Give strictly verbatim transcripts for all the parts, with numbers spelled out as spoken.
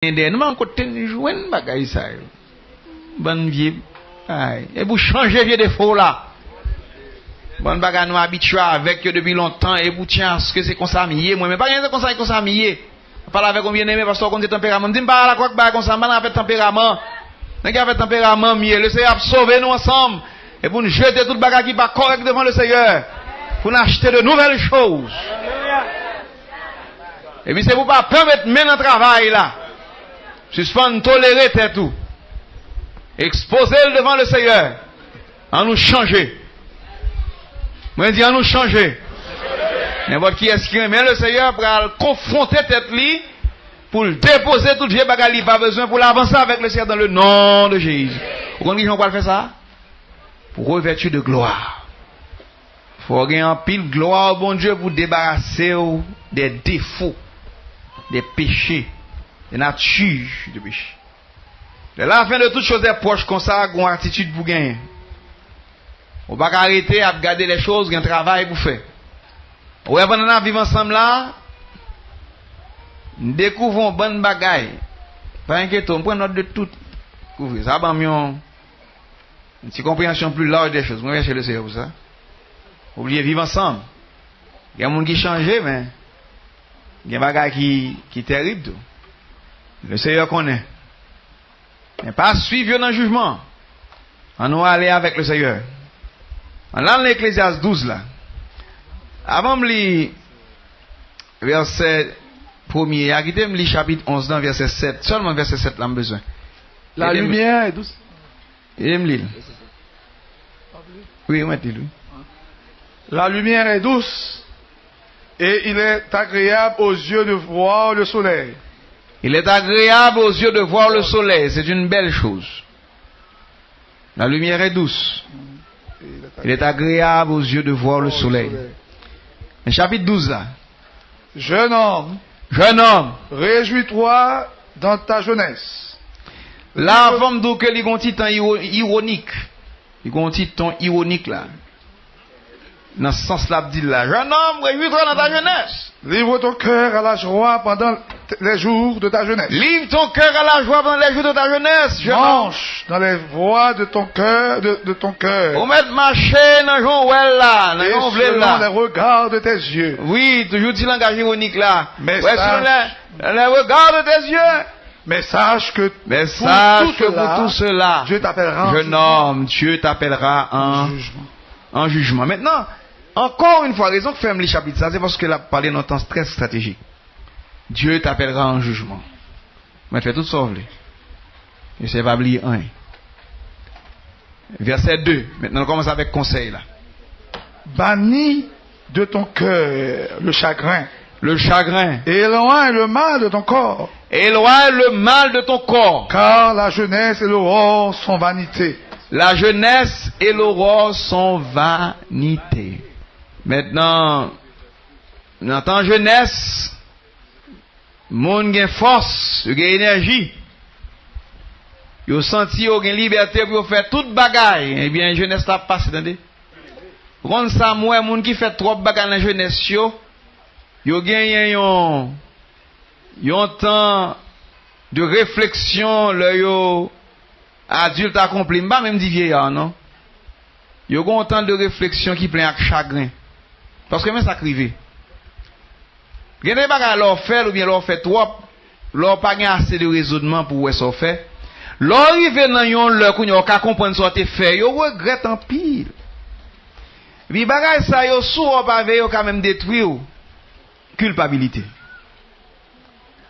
dèyè nou, men kote n jwenn bagay sa yo? Bann vye, ay, e pou chanje vye defo w la. Bann bagay nou abitye avèk yo depi lontan, e pou tyen aske se konsa m ye, mwen. Men pa gen se konsa, e konsa m ye. Pale avèk yon byeneme, pastè, w konn se tanperaman. M di, m pa dakò ak bagay konsa, m pa nan afè tanperaman. Nan ki afè tanperaman m ye? Lesenyè ap sove nou ansanm. E pou n jete tout bagay ki pa kòrèk devan Lesenyè. Pou n achte de nouvelles choses. Epi se pou pa pè met men nan travay la. Sispann tolere tèt ou. Ekspoze l devan Lesenyè. An nou chanje. Mwen di, an nou chanje. Nenpòt kiyès ki renmen Lesenyè pral konfwonte tèt li pou l depoze tout vye bagay li pa bezwen pou l avanse avèk Lesenyè dans le nom de Jésus. Ou konn kijan w pral fè sa? Pou revèti de glwa. Fò w gen anpil glwa Bondye pou debarase w de defo, de peche, de nati de peche. Lè lafen de tout choz è pwòch konsa, gen yon atitid pou genyen. Ou pa ka rete ap gade lè choz, gen travay pou fè. Ou wè, pandan n ap viv ansanm la, m dekouvri yon bann bagay. Pa enkyete w, m pran nòt de tout. Kouvri. Sa ban m yon, yon ti konpreyansyon pli laj de choz. Mwen remèsye Lesenyè pou sa. Oblije viv ansanm. Gen moun ki chanje, men gen bagay ki, ki tèrib tou. Lesenyè konnen. Men pa swiv yo nan jijman. An nou ale avèk Lesenyè. Ann al nan Eklezyas douz la. Avan m li vèsè premye a, kite m li chapit onz lan, vèsè sèt. Sèlman vèsè sèt la m bezwen. La lumière est douce. Kite m li l. Wi, ou mèt li l, wi. La lumière est douce et il est agréable aux yeux de voir le soleil. Il est agréable aux yeux de voir le soleil. C'est une belle chose. La lumière est douce. Il est agréable aux yeux de voir le soleil. Men chapit douz la. Jeune homme, jeune homme, réjouis-toi dans ta jeunesse. La, fò m di w ke li gon ti tan iwo-, iwonik. Li gon ti ton iwonik la. Nan sans l ap di l la. Jeune homme, réjouis-toi dans ta jeunesse. Livre ton cœur à la joie pendant t-, les jours de ta jeunesse. Livre ton cœur à la joie pendant les jours de ta jeunesse, jeune homme. Marche dans les voies de ton cœur, de, de ton cœur. Ou mèt mache nan jan w wè l la, nan jan w vle l la. Et selon les regards de tes yeux. Wi, toujou ti langaj iwonik la. Wè, selon les, les regards de tes yeux. Mais sache que pour tout cela, Dieu t'appellera en jugement. Mais sache que pour tout cela, jeune homme, Dieu t'appellera en, en jugement. Maintenant, encore une fois, rezon k fè m li chapit sa, se paske l ap pale nan tan trè estratejik. Dieu t'appellera en jugement. Mwen fè tout sa w vle. E se pa bliye anyen. Vèsè de. Mentnan, nou kòmanse avèk konsèy la. Bannis de ton cœur le chagrin. Le chagrin. Et éloigne le mal de ton corps. Éloigne le mal de ton corps. Car la jeunesse et l'aurore sont vanité. La jeunesse et l'aurore sont vanité. Mentnan, nan tan jenès, moun gen fòs, yo gen enèji. Yo santi yo gen libète pou yo fè tout bagay. Ebyen, jenès la ap pase, tande. Ou konn sa, m wè moun ki fè twòp bagay nan jenès yo, yo genyen yon, yon tan de refleksyon lè yo adilt akonpli. M pa menm di vyeya, non. Yo gen yon tan de refleksyon ki plen ak chagren. Paske men sa k rive. Gen de bagay lè w fè l oubyen lè w fè twòp, lè w pa gen ase de rezònman pou w wè sa w fè, lè w rive nan yon lè kounye a w ka konprann sa w te fè, yo regrèt anpil. Epi bagay sa yo, si w pa veye, yo ka menm detwi w. Kilpabilite.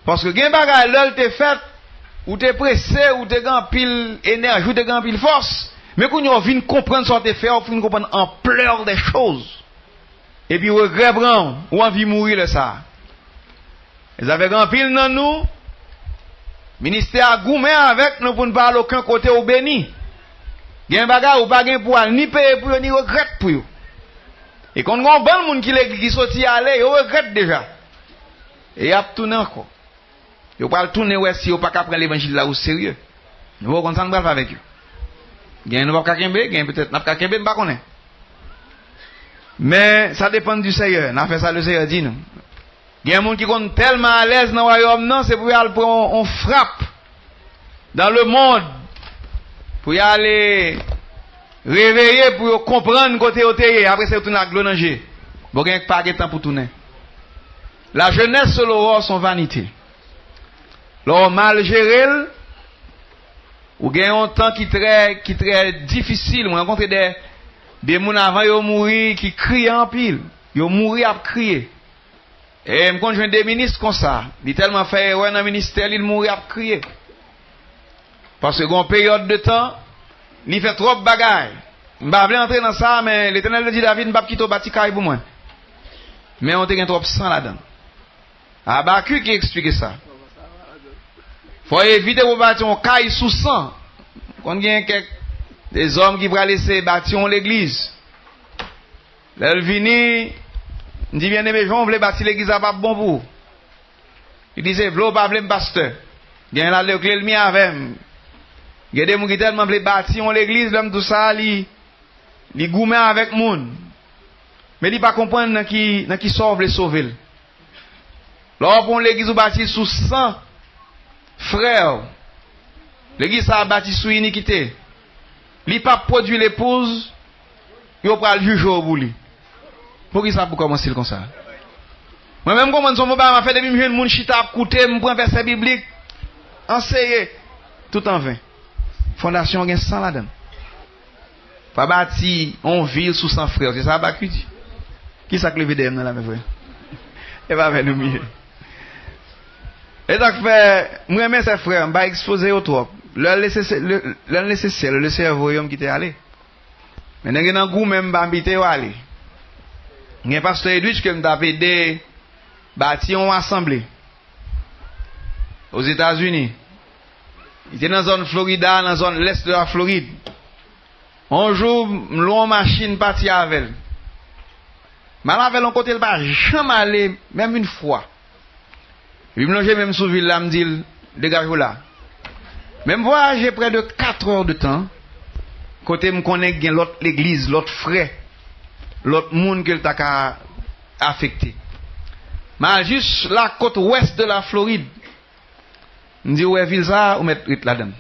Paske gen bagay, lè l te fèt, ou te prese, ou te gen anpil enèji, ou te gen anpil fòs. Men kounye a, w vin konprann sa w te fè a, w vin konprann anplè de choz. Epi regrè pran w, ou anvi mouri lè sa a. E sa fè gen anpil nan nou, ministè a goumen avèk nou pou n pa al okenn kote ou beni. Gen bagay ou pa gen pou al ni peye pou yo, ni regrèt pou yo. E konn gen yon bann moun ki legliz, ki soti ale, yo regrèt deja. E y ap tounen ankò. Yo pral tounen wè si yo pa ka pran levanjil la o serye. Nou poko konn sa nou pral fè avèk yo. Gen nou p ap ka kenbe, gen petèt n ap ka kenbe, m pa konnen. Men sa depann di Seyè, n a fè sa Leseyè di nou. Gen moun ki konn tèlman alèz nan wayòm nan, se pou y al pran yon, yon frap dans le monde, pou y ale reveye, pou yo konprann kote yo te ye. Apre sa, yo tounen ak dlo nan je. Bon, gen pa gen tan pou tounen. La jeunesse, c'est l'aurore, son vanité. Lè w mal jere l, ou gen yon tan ki trè, ki trè difisil. Mwen rankontre de, de moun avan yo mouri ki kriye anpil. Yo mouri ap kriye. E m konn jwenn de minis konsa. Li tèlman fè erè nan ministè li, li mouri ap kriye. Paske gen yon peryòd de tan, li fè twòp bagay. M pa vle antre nan sa, men Letènèl te di David, "M p ap kite w bati kay pou mwen." Men w te gen twòp san ladan l. Abakik ki eksplike sa. Fò w evite pou w bati yon kay sou san. Konn gen kèk de zòm ki prale eseye bati yon legliz. Lè l vini, m di, "Byeneme, jan w vle bati legliz la p ap bon pou ou." Li di, "Se vle w pa vle m, pastè." Gen la lè kle l mi avè m. Gen de moun ki tèlman vle bati yon legliz, lè m di w sa, li, li goumen avèk moun. Men li pa konprann nan ki, nan ki sa w vle sove l. Lè w pran yon legliz ou bati l sou san frè, legliz sa a bati sou inikite. Li p ap pwodui lepouz, yo pral jije w pou li. Poukisa pou kòmanse l konsa? Mwen menm, m konprann se yon bon bagay m ap fè, depi m jwenn moun chita ap koute m, m pran vèsè biblik, anseye, tout an ven. Fondasyon an gen san ladan l. Pa bati yon vil sou san frè, se sa Abakik di. Kisa k leve dèyè m nan la, men frè? E pa avè nou m ye. E sa k fè, m renmen sè frè, m pa ekspoze yo twòp. Lè l nesesè, lè, lè l nesesè, lè Leseyè voye yo, m kite ale. Men nèg yo nan goumen, m pa envite yo ale. Gen pastè Edwidge ke m t ap ede bati yon asanble Ozetazini. Li te nan zòn Florida, nan zòn lès de la Florid. Yon jou, m lwe yon machin, pati avè l. M al avè l yon kote l pa janm ale, menm yon fwa. Epi m lonje men m sou vil la, m di l, "Degaje w la." Men m vwayaje prè de kat è de tan, kote m konnen gen lòt legliz, lòt frè, lòt moun ke l ta ka afekte. M al jis lakòt wès de la Florid. M di, "Ou wè vil sa a, ou mèt ret ladan l."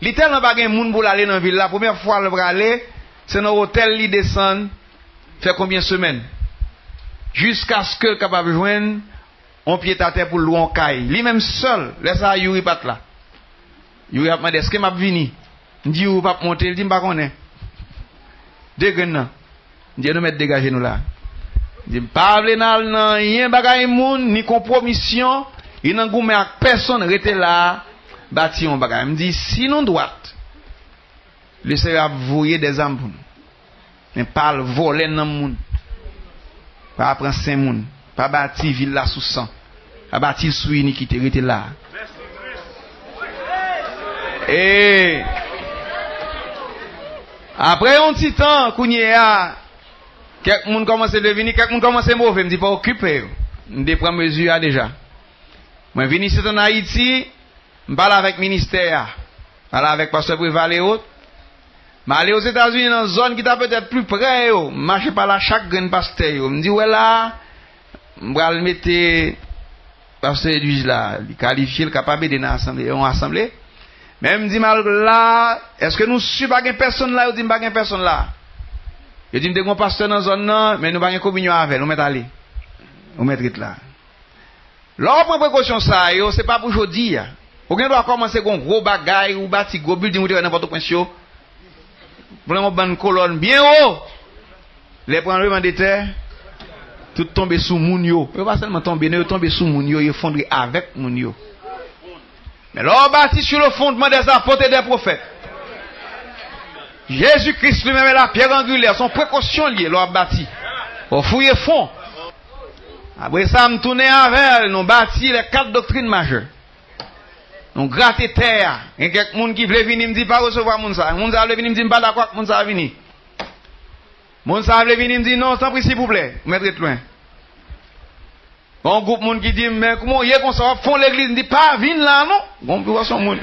Li tèlman pa gen moun pou l ale nan vil la, premyè fwa l prale, se nan otèl li desann, fè konbyen semèn, jiskaske l kapab jwenn yon pyetatè pou l lwe yon kay. Li menm sèl, lè sa a Youri pa t la. Youri ap mande, "Èske m ap vini?" M di, "Youri, ou p ap monte?" Li di, "M pa konnen." De grenn nan. M di, "Nou mèt degaje nou la." M di, "M pa vle n al nan anyen bagay moun, ni konpwomisyon, ni nan goumen ak pèsonn, rete la a, bati yon bagay." M di, "Si nou dwat, Leseyè ap voye dèzam pou nou. Men pa al vòlè nanm moun. Pa pran sen moun. Pa bati vil la sou san. Pa bati l sou inikite. Rete la a." E apre yon ti tan, kounye a, kèk moun kòmanse vle vini, kèk moun kòmanse move. M di, "Pa okipe yo." M te pran mezi a deja. Mwen vin isit ann Ayiti, m pale avèk ministè a, pale avèk pastè Preval e ot. M ale Ozetazini nan zòn ki ta petèt pli pre yo. M mache pale a chak grenn pastè yo. M di, "Wè la, m pral mete pastè Edwige la, li kalifye, l kapab ede nan asanble, yon asanble." Men m di, "Malgre la, èske nou si pa gen pèsonn la?" Yo di m pa gen pèsonn la. Yo di m te gen yon pastè nan zòn nan, men nou pa gen kominyon avè l, ou mèt ale. Ou mèt ret la. Lè w pran prekosyon sa yo, se pa pou jodi a. Ou gen dwa kòmanse gen yon gwo bagay, ou bati gwo bilding, ou te wè nan Pòtoprens yo. Pran yon bann kolòn byen wo. Lè pran tranblemanntè, tout tonbe sou moun yo. Yo pa sèlman tonbe, non, yo tonbe sou moun yo, yo efondre avèk moun yo. Men lè w bati sur le fondement des apôtres et des prophètes, Jésus-Christ lui-même est la pierre angulaire, se yon prekosyon l ye lè w ap bati. Ou fouye fon. Apre sa, m tounen avè l, nou bati les quatre doctrines majeures. Nou grate tè a. Gen kèk moun ki vle vini, m di, "Pa resevwa moun sa." Moun sa vle vini, m di, "M pa dakò ak moun sa vini." Moun sa vle vini, m di, "Non, tanpri, silvouplè, ou mèt ret lwen." Gon gwoup moun ki di m, "Men kouman w ye konsa, w ap fè yon legliz?" M di, "Pa vin la non." Gon pi wè se yon moun.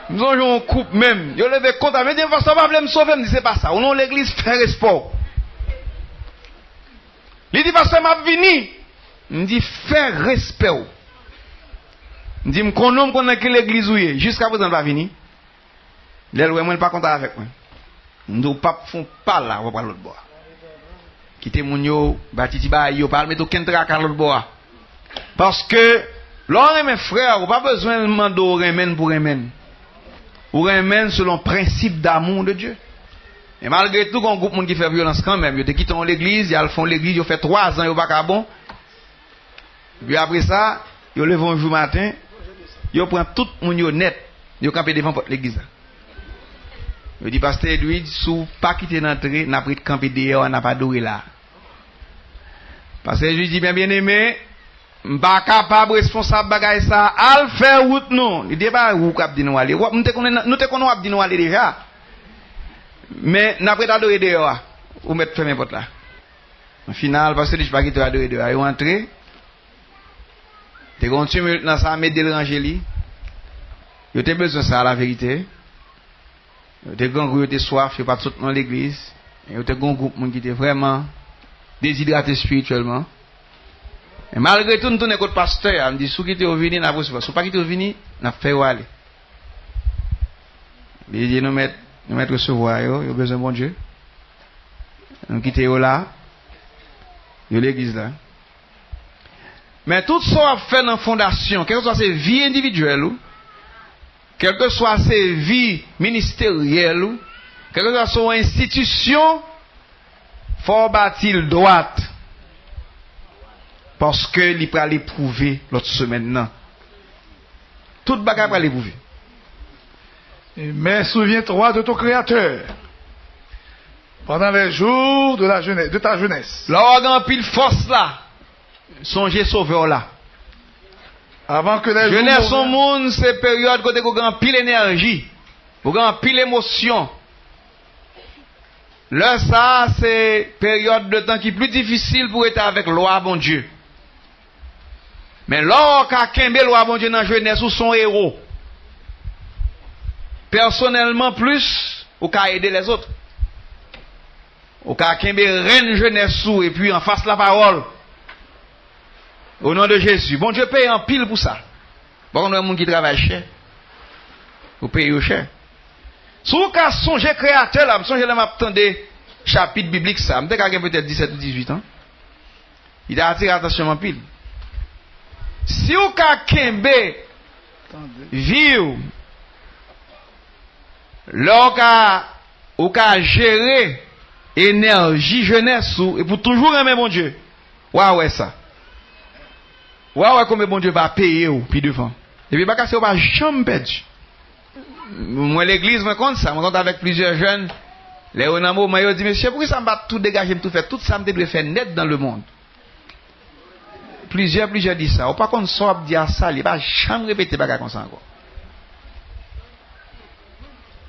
M sonje yon koup menm. Yo leve kont a m, yo di m, "Pastè, w pa vle m sove?" M di, "Se pa sa. Ou nan yon legliz, fè respè w." Li di, "Pastè, m ap vini." M di, "Fè respè w." M di, "M konnen w, m konn nan ki legliz ou ye." Jiskaprezan, l pa vini. Lè l wè mwen, l pa kontan avèk mwen. M di, "W p ap fè yon pa la, w ap pral lòt bò a. Kite moun yo bati ti bagay yo, pa al mete okenn traka lòt bò a." Paske, lè w renmen frè w, ou pa bezwen mande w renmen l pou renmen l. Ou renmen l selon prensip damou de Dye. E malgre tou, gen yon gwoup moun ki fè vyolans kanmenm. Yo te kite yon legliz, y al fè yon legliz, yo fè twa zan, yo pa ka bon. Epi apre sa, yo leve yon jou maten, yo pran tout moun yo nèt, yo kanpe devan pòt legliz la. Yo di, "Pastè Edwidge, si w pa kite n antre, n ap ret kanpe deyò a, n ap adore la." Pastè Edwidge di, "Byen, byeneme, m pa kapab responsab bagay sa a, al fè wout nou." Li di, "E pa ou k ap di nou ale. W ap, nou te konnen, nou te konnen w ap di nou ale deja. Men n ap ret adore deyò a. Ou mèt fèmen pòt la." An final, pastè Edwidge pa kite yo adore deyò a. Yo antre. Te gen yon timilt nan sa, m ede l ranje li. Yo te bezwen sa, laverite. Yo te grangou, yo te swaf, yo pa t sot nan legliz. E yo te gen yon gwoup moun ki te vrèman dezidrate espirityèlman. Men malgre tou, m tounen kot pastè a, m di, "Si w kite yo vini, n ap resevwa. Si w pa kite yo vini, n ap fè yo ale." Li di, "Nou mèt, nou mèt resevwa yo, yo bezwen Bondye. Nou kite yo la, yo legliz la." Men tout sa w ap fè nan fondasyon, kèlkeswa se vi endividyèl ou, kèlkeswa se vi ministeryèl ou, kèlkeswa se yon enstitisyon, fò w bati l dwat, paske li pral epwouve lòt semèn nan. Tout bagay pral epwouve. Mais souviens-toi de ton Créateur pendant les jours de la jeunesse, de ta jeunesse. Lè w gen anpil fòs la, sonje Sovè w la. Avant que les jours Jenès yon mauvais moun se peryòd kote ke w gen anpil enèji, ou gen anpil emosyon. Lè sa a, se peryòd de tan ki pli difisil pou rete avèk lwa Bondye. Men lè w ka kenbe lwa Bondye nan jenès ou, se yon ewo. Pèsonèlman plis, ou ka ede lèzòt. Ou ka kenbe renn jenès ou epi anfas lapawòl. O non de Jezi. Bondye peye anpil pou sa. Ou pa konn wè moun ki travay chè. Ou peye yo chè. Si w ka sonje Kreyatè la, m sonje lè m ap tande chapit biblik sa, m te ka gen petèt disèt ou dizuit an. Li te atire atansyon m anpil. Si w ka kenbe vi w, lè w ka, ou ka jere enèji jenès ou, epi w toujou renmen Bondye, w a wè sa. W a wè konbyen Bondye va peye w pi devan. Epi bagay sa yo pa janm pèdi. Mwen legliz, mwen konn sa. Mwen konn avèk plizyè jèn. Lè yo nan moman, yo di, "Mesye, poukisa m pa t tou degaje m tou fè tout sa m te dwe fè nèt dans le monde?" Plizyè, plizyè di sa. Ou pa konn sa w ap di a sa, li pa janm repete bagay konsa ankò.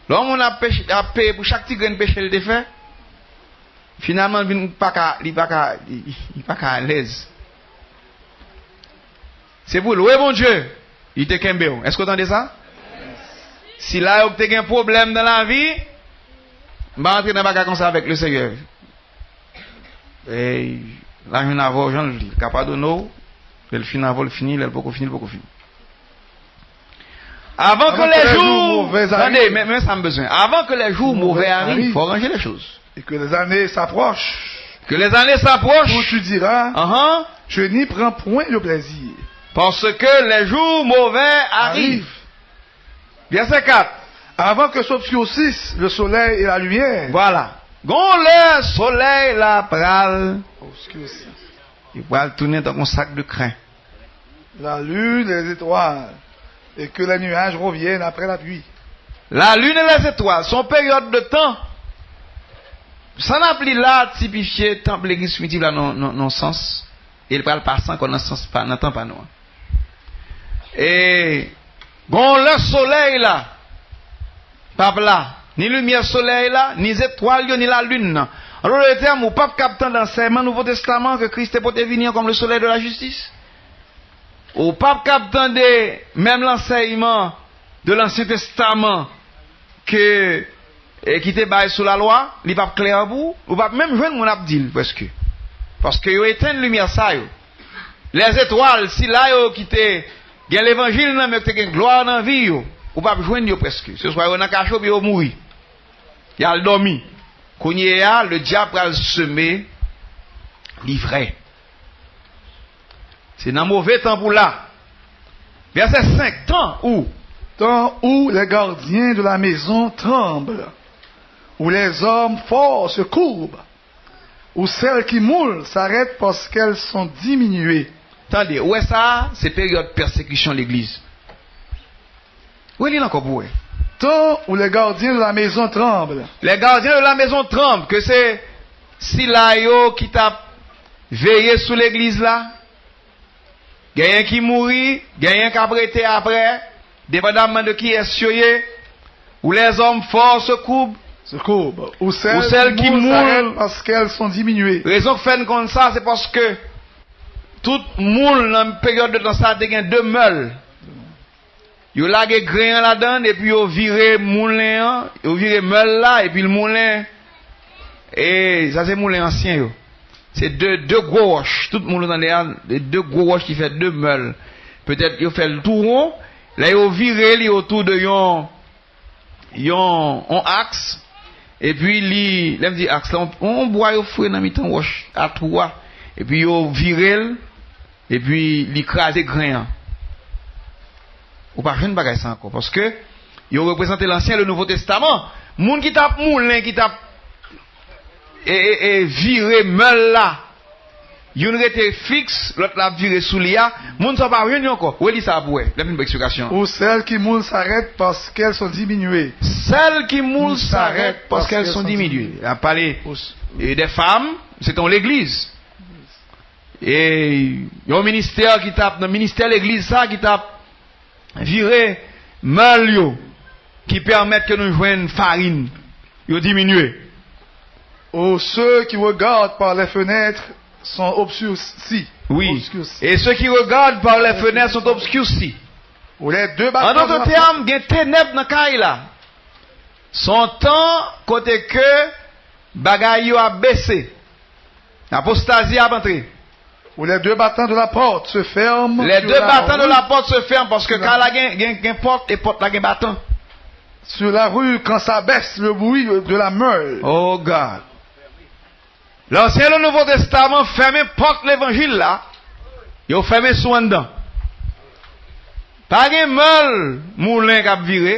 Lè yon moun ap peche, ap peye pou chak ti grenn peche l te fè, finalman, li vin pa ka, li pa ka, li, li pa ka alèz. Se pou lwe Bondye, li te kenbe w. Èske w tande sa? Sila yo ki te gen pwoblèm nan lavi, m pa rantre nan bagay konsa avèk Lesenyè. E, l a jwenn avè w jan l vle. L ka padone w, lè l fin avè w, l fini, lè l poko fini, l poko fini. Avant que les jours, tande, men, men sa m bezwen. Avant que les jours mauvais arrivent, faut arranger les choses. Et que les années s'approchent. Que les années s'approchent. Où tu diras, je n'y prends point de plaisir. Parce que les jours mauvais arrivent. Vèsè kat. Avant que s'obscurcisse le soleil et la lumière. Voilà. Gon lè solèy la pral obscurci. Li pral tounen tankou yon sak de kren. La lune et les étoiles, et que les nuages reviennent après la pluie. La lune et les étoiles, se yon peryòd de tan. Sa n ap li la, tipifye tanp legliz primitif la nan, nan, nan sans, e l pral pase ankò nan sans pa, nan tan pa nou an. E gon lè solèy la p ap la, ni limyè solèy la, ni zetwal yo, ni lalin nan. An dòt tèm, ou p ap kab tande ansèyman Nouvo Testaman ke Kris te pote vini an kòm le soleil de la justice. Ou p ap kab tande menm lansèyman de Lansyen Testaman ke, e, ki te bay sou lalwa, li p ap klè pou ou. Ou p ap menm jwenn moun ap di l, prèske. Paske yo etenn limyè sa yo. Lèzetwal, sila yo ki te gen levanjil nan men yo, ki te gen glwa nan vi yo, ou p ap jwenn yo prèske. Se swa yo nan kacho oubyen yo mouri. Y al dòmi. Kounye a, le dyab pral seme li vrè. Se nan move tan pou la. Vèsè senk, tan ou. Temps où les gardiens de la maison tremblent, où les hommes forts se courbent, où celles qui moulent s'arrêtent parce qu'elles sont diminuées. Tande, ou wè sa, se peryòd pèsekisyon legliz. Reli l ankò pou wè. Temps où les gardiens de la maison tremblent. Les gardiens de la maison tremblent, ke se sila yo ki t ap veye sou legliz la. Genyen ki mouri, genyen k ap rete apre, depandamman de kiyès yo ye. Où les hommes forts se courbent. Se koub. Où celles qui moulent s'arrêtent parce qu'elles sont diminuées. Rezon k fè n konn sa, se paske tout moul nan peryòd de tan sa te gen de mèl. Yo lage gren an ladan l, epi yo vire moulen an, yo vire mèl la, epi l moulen. E sa se moulen ansyen yo. Se de, de gwo wòch. Tout moun ou tande a, de, de gwo wòch ki fè de mèl. Petèt yo fè l tou won. Lè yo vire li otou de yon, yon, yon aks. Epi li, lè m di aks la, yon, yon bwa yo foure nan mitan wòch a, twou a. Epi yo vire l, epi li kraze gren an. Ou pa jwenn bagay sa ankò. Paske yo reprezante Lansyen, le Nouvo Testaman. Moun ki t ap moulen, ki t ap e, e, e, vire mèl la. Youn rete fiks, lòt la ap vire sou li a. Moun sa w pa jwenn yo ankò. Reli sa pou wè. Lè m fin pran eksplikasyon. Où celles qui moulent s'arrêtent parce qu'elles sont diminuées. Celles qui moulent s'arrêtent parce qu'elles sont diminuées. L ap pale, e, de fanm, se te yon legliz. E yon ministè ki t ap, nan ministè legliz sa ki t ap vire mèl yo ki pèmèt ke nou jwenn farin, yo diminye. Où ceux qui regardent par les fenêtres sont obscurcis. Wi. Obscurcis. Et ceux qui regardent par les fenêtres sont obscurcis. Où les deux battements de la porte. An dòt tèm, gen tenèb nan kay la. Se yon tan kote ke bagay yo ap bese. Apostazi ap antre. Où les deux battants de la porte se ferment. Les deux battants de la porte se ferment, paske kay la gen, gen, gen pòt, e pòt la gen batan. Sur la rue, quand s'abaisse le bruit de la meule. Oh God. Lansyen, le Nouvo Testaman fèmen pòt levanjil la. Yo fèmen sou anndan. Pa gen mèl moulen k ap vire.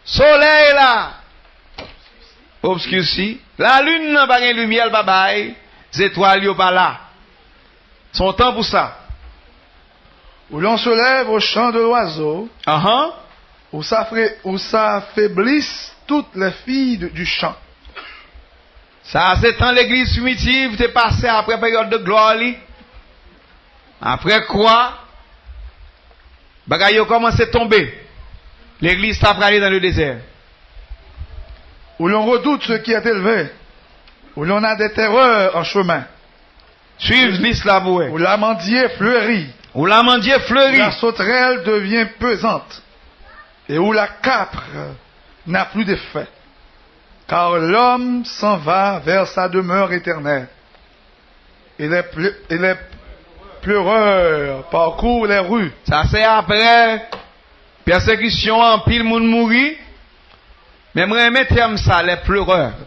Solèy la obskisi. Lalin nan pa gen limyè, l pa bay. Zetwal yo pa la. Se yon tan pou sa. Où l'on se lève au chant de l'oiseau, Ahan. Où s'affra-, où s'affaiblissent toutes les filles de, du champ. Sa a se tan legliz primitiv te pase apre peryòd de glwa li. Apre kwa, bagay yo kòmanse tonbe. Legliz ta prale nan le dezè. Où l'on redoute ce qui est élevé, où l'on a des terreurs en chemin. Suiv lis la pou wè. Où l'amandier fleurit. Où l'amandier fleurit. Où la sauterelle devient pesante. Et où la capre n'a plus d'effet. Car l'homme s'en va vers sa demeure éternelle. Et les ple-, et les pleureurs parcourent les rues. Sa se apre pèsekisyon an, anpil moun mouri. Men mwen renmen tèm sa, les pleureurs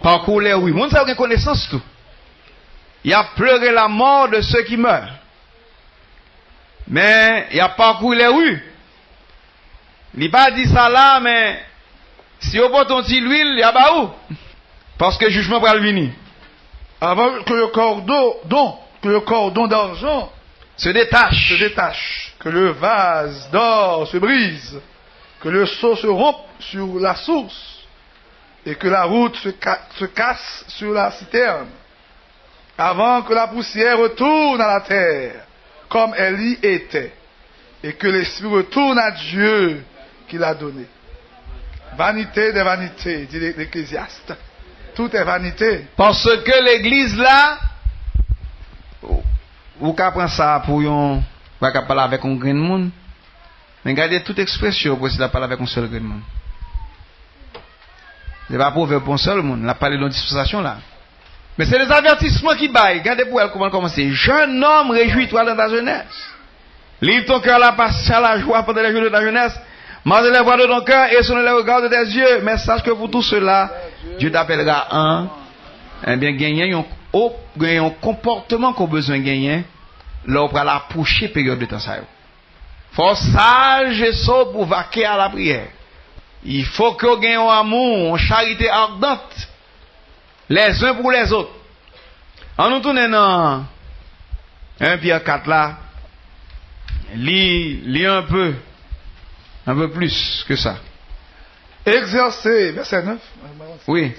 parcourent les rues. Moun sa yo gen konesans tou. Y ap plere la mort de ceux qui meurent. Men y ap parcourir les rues. Li pa di sa la, men si yo pote yon ti lwil, y a ba ou. Paske jijman pral vini. Avant que le cordon, don, que le cordon d'argent se détache, se détache, que le vase d'or se brise, que le seau se rompe sur la source, et que la route se ca-, se casse sur la citerne, avant que la poussière retourne à la terre comme elle y était, et que l'esprit retourne à Dieu qui l'a donné. Vanité des vanités, dit l'E-, l'Ecclésiaste. Tout est vanité. Paske legliz la, ou, ou ka pran sa pou yon, ou ka pale avèk yon grenn moun, men gade tout ekspresyon pou si l ap pale avèk yon sèl grenn moun. Se pa pwovèb pou yon sèl moun, l ap pale de yon dispansasyon la. Men se dèzavètisman ki bay. Gade pou wè kòman l kòmanse. Jeune homme, réjouis-toi dans ta jeunesse. Livre ton cœur à la passion, à la joie pendant les jours de ta jeunesse. Marche dans les voies de ton cœur et selon les regards de tes yeux. Mais sache que pour tout cela, Dieu t'appellera un. Ebyen, genyen yon, o, genyen yon konpòtman ke w bezwen genyen lè w pral apwoche peryòd de tan sa yo. Fò w saj e sob pou w vake a lapriyè. Il faut que w gen yon amou, yon charite ardante, les uns pour les autres. Ann nou tounen nan en Pyè kat la. Li, li un peu, un peu plus que ça. Exercez, verset neuf. Oui.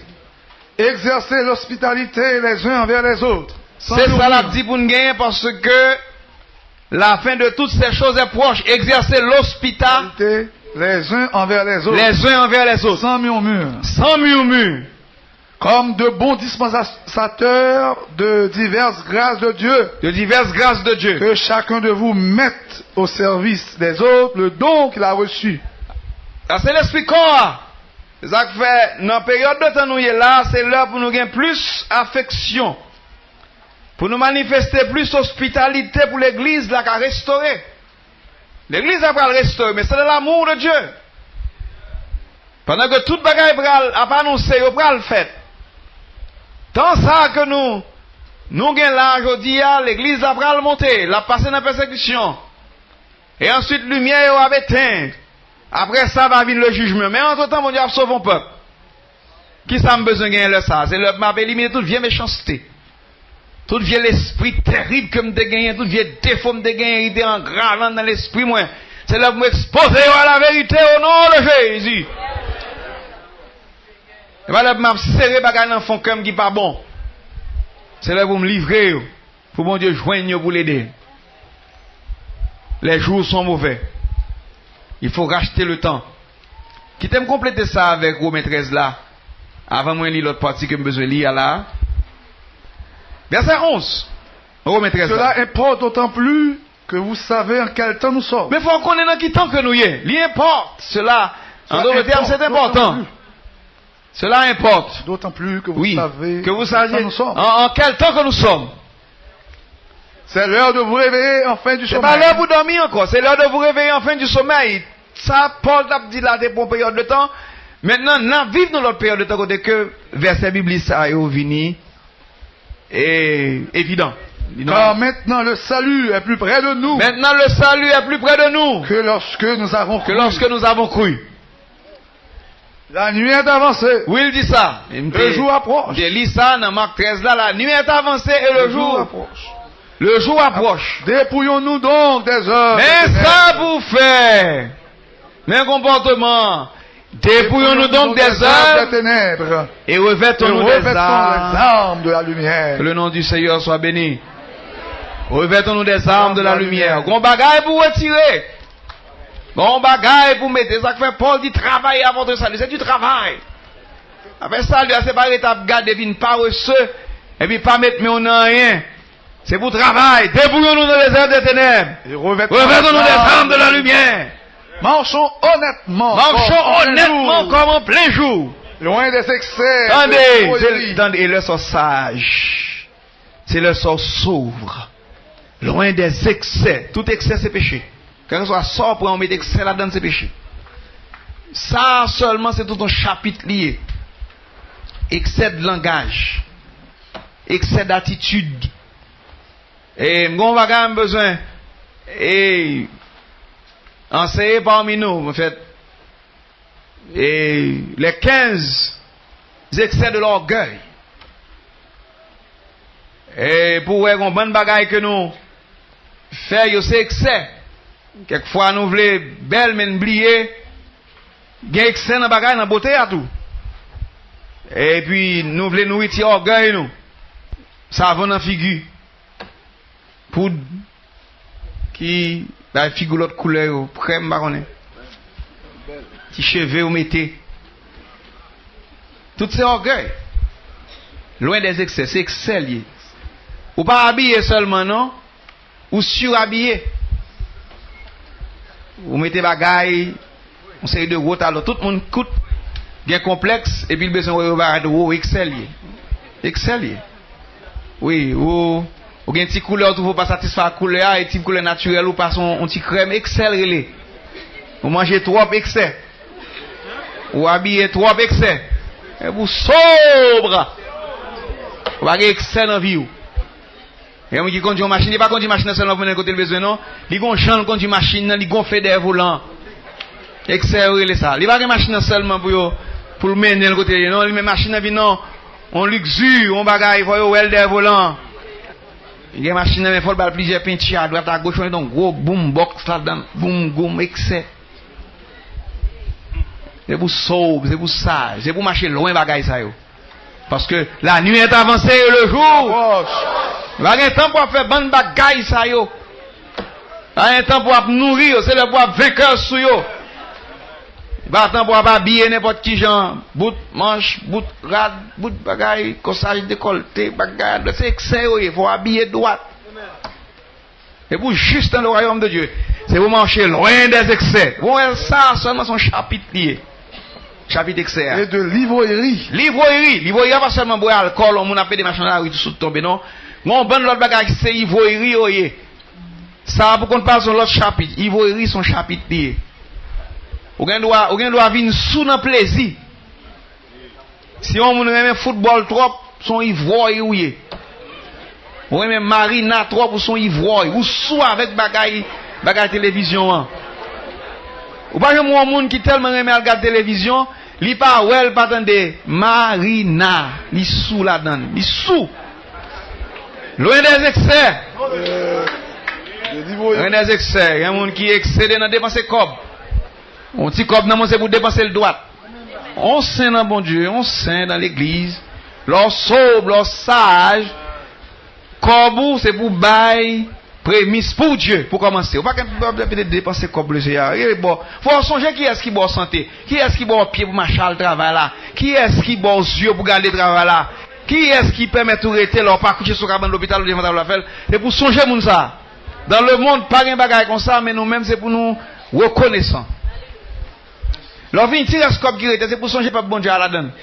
Exercez l'hospitalité les uns envers les autres, sans murmure. Se sa l ap di pou n genyen, paske la fin de toutes ces choses est proche. Exercez l'hospitalité les uns envers les autres, les uns envers les autres, sans murmure, sans murmure, comme de bons dispensateurs de diverses grâces de Dieu, de diverses grâces de Dieu, que chacun de vous mette au service des autres le don qu'il a reçu. Sa se lespri kò a. Se sa k fè, nan peryòd de tan nou ye la, se lè pou nou gen plis afeksyon, pou nou manifeste plis ospitalite pou legliz la ka restore. Legliz la pral restore, men se de l'amour de Dieu. Pandan ke tout bagay pral ap anonse, yo pral fèt. Tan sa ke nou, nou gen la jodi a, legliz la pral monte, l ap pase nan pèsekisyon. E answit, limyè yo ap etenn. Apre sa, va vin le jijman. Men antretan, Bondye ap sove yon pèp. Kisa m bezwen genyen lè sa a? Se lè m ap elimine tout vye mechanste. Tout vye lespri terib ke m te genyen, tout vye defo m te genyen, ki te angra nan, nan lespri mwen. Se lè pou m ekspoze yo a la verite, o non de Jezi. E pa lè pou m ap sere bagay nan fon kè m ki pa bon. Se lè pou m livre yo. Pou Bondye jwenn yo pou l ede. Les jours sont mauvais. Il faut racheter le temps. Kite m konplete sa avèk Women trèz la, avan mwen li lòt pati ke m bezwen li a la. Vèsè onz, Women trèz la. Cela importe d'autant plus que vous savez en quel temps nous sommes. Men fò w konnen nan ki tan ke nou ye. Li enpòte. Cela, an dòt tèm, se enpòtan. Cela importe. D'autant plus que vous savez en quel temps nous sommes. Oui, que vous sachiez en, en quel temps que nous sommes. C'est l'heure de vous réveiller enfin du sommeil. Se pa lè pou dòmi ankò, c'est l'heure de vous réveiller enfin du sommeil. Sa Pòl t ap di la te pou yon peryòd de tan. Mentnan, n ap viv nan lòt peryòd de tan kote ke vèsè biblik sa yo vini e, evidan. Car maintenant le salut est plus près de nous. Maintenant le salut est plus près de nous que lorsque nous avons cru. Que lorsque nous avons cru. La nuit est avancée. Wi, l di sa. Le jour approche. M te li sa nan Mak trèz la, la nuit est avancée et le jour, le jour approche. Dépouillons-nous donc des œuvres des ténèbres. Men sa pou fè. Men konpòtman. Dépouillons-nous donc des œuvres des ténèbres et revêtons-nous des armes de la lumière. Que le nom du Seigneur soit béni. Revêtons-nous des armes de la lumière. Gon bagay pou retire. Gon bagay pou mete. Sa k fè Pòl di travay apòte sali. Se di travay. Afè sali a, se pa ret ap gade vin parese epi pa met men w nan anyen. Se pou travay. Dépouillons-nous des œuvres des ténèbres. Et revêtons-nous des armes de la lumière. Marchons honnêtement. Marchons honnêtement comme en plein jour. Loin des excès de folie. Tande, tande, e lè sa w saj. Se lè sa w sovre. Loin des excès. Tout eksè se peche. Kèlkeswa sa w pran, ou met eksè ladan l, se peche. Sa a sèlman se tout yon chapit li ye. Eksè de langaj. Eksè datitid. E m gen yon bagay m bezwen, e, anseye pami nou, anfèt, e, les quinze excès de l'orgueil. E pou wè gon bann bagay ke nou fè, yo se eksè. Kèk fwa nou vle bèl, men n bliye gen eksè nan bagay, nan bote a tou. Epi nou vle nouriti ògèy nou. Savon nan figi. Poud ki bay figi w lòt koulè yo, krèm, m pa konnen. Ti cheve w mete. Tout se ògèy. Loin des excès, se eksè l ye. Ou pa abiye sèlman, non. Ou sirabiye. Ou mete bagay, yon seri de gwo talon. Tout moun kout. Gen konplèks, epi l bezwen wè yo parèt wo, eksè l ye. Eksè l ye. Wi, ou, ou gen ti koulè, ou twouve w pa satisfè ak koulè a, e ti koulè natirèl ou pa se yon, yon ti krèm, eksè l rele. Ou manje twòp, eksè. Ou abiye twòp, eksè. E pou sobra. Ou pa gen eksè nan vi w. Gen moun ki kondui yon machin, li pa kondui machin nan sèlman pou mennen l kote l bezwen, non. Li gon jan l kondui machin nan, li gonfle dèyè volan an. Eksè yo rele sa. Li pa gen machin nan sèlman pou yo, pou l mennen l kote l ye, non. Li men machin nan vin non, yon ligzi, yon bagay, fò yo wè l dèyè volan an. Li gen machin nan, men fò l ba l plizyè penti adwat, agoch, yon gwo boom box ladan, boum, goum, eksè. Se pou sob, se pou saj, se pou mache lwen bagay sa yo. Paske la nuit est avancée et le jour. Pa gen tan pou ap fè bann bagay sa yo. Pa gen tan pou ap nouri yo, se lè pou ap venkè sou yo. Pa tan pou ap abiye nenpòt ki jan, bout manch, bout rad, bout bagay, kòsaj dekòlte, bagay, se eksè yo ye, fò w abiye dwat. Se pou jis dans le royaume de Dieu. Se pou mache lwen dè eksè. Bon, sa sèlman se yon chapit li ye. Chapit eksè a. Et de l'ivrognerie. L'ivrognerie. L'ivrognerie a pa sèlman bwè alkòl, yon moun ap pede mache nan lari tou sou tonbe, non. Gon bann lòt bagay ki se ivrognerie yo ye. Sa a pou kont pa l se yon lòt chapit. Ivrognerie se yon chapit li ye. Ou gen dwa, ou gen dwa vin sou nan plezi. Si yon moun renmen foutbòl twòp, se yon ivròy ou ye. Ou renmen Marina twòp, ou se yon ivròy. Ou sou avèk bagay, bagay televizyon an. Ou pa janm wè yon moun ki tèlman renmen al gad televizyon, li pa wè, l pa tande Marina. Li sou ladan l. Li sou. Lwen dè eksè. Lwen dè eksè. Gen moun ki eksede nan depanse kòb. Yon ti kòb nan men w se pou depanse l dwat. On sen nan Bondye, on sen nan legliz. Lè w sob, lè w saj, kòb ou se pou bay premis pou Dye, pou kòmanse. Ou pa gen dwa depanse kòb Lesenyè a. E bon, fò w sonje kiyès ki ba w sante, kiyès ki ba w pye pou mache al travay la, kiyès ki ba w zye pou gade travay la, kiyès ki pèmèt ou rete lè w pa kouche sou kabann lopital ou devan tab la fè l. Se pou sonje moun sa a. Dans le monde, pa gen bagay konsa, men nou menm se pou nou rekonesan. Lè w vin ti rès kòb ki rete, se pou sonje pèp Bondye a ladan l.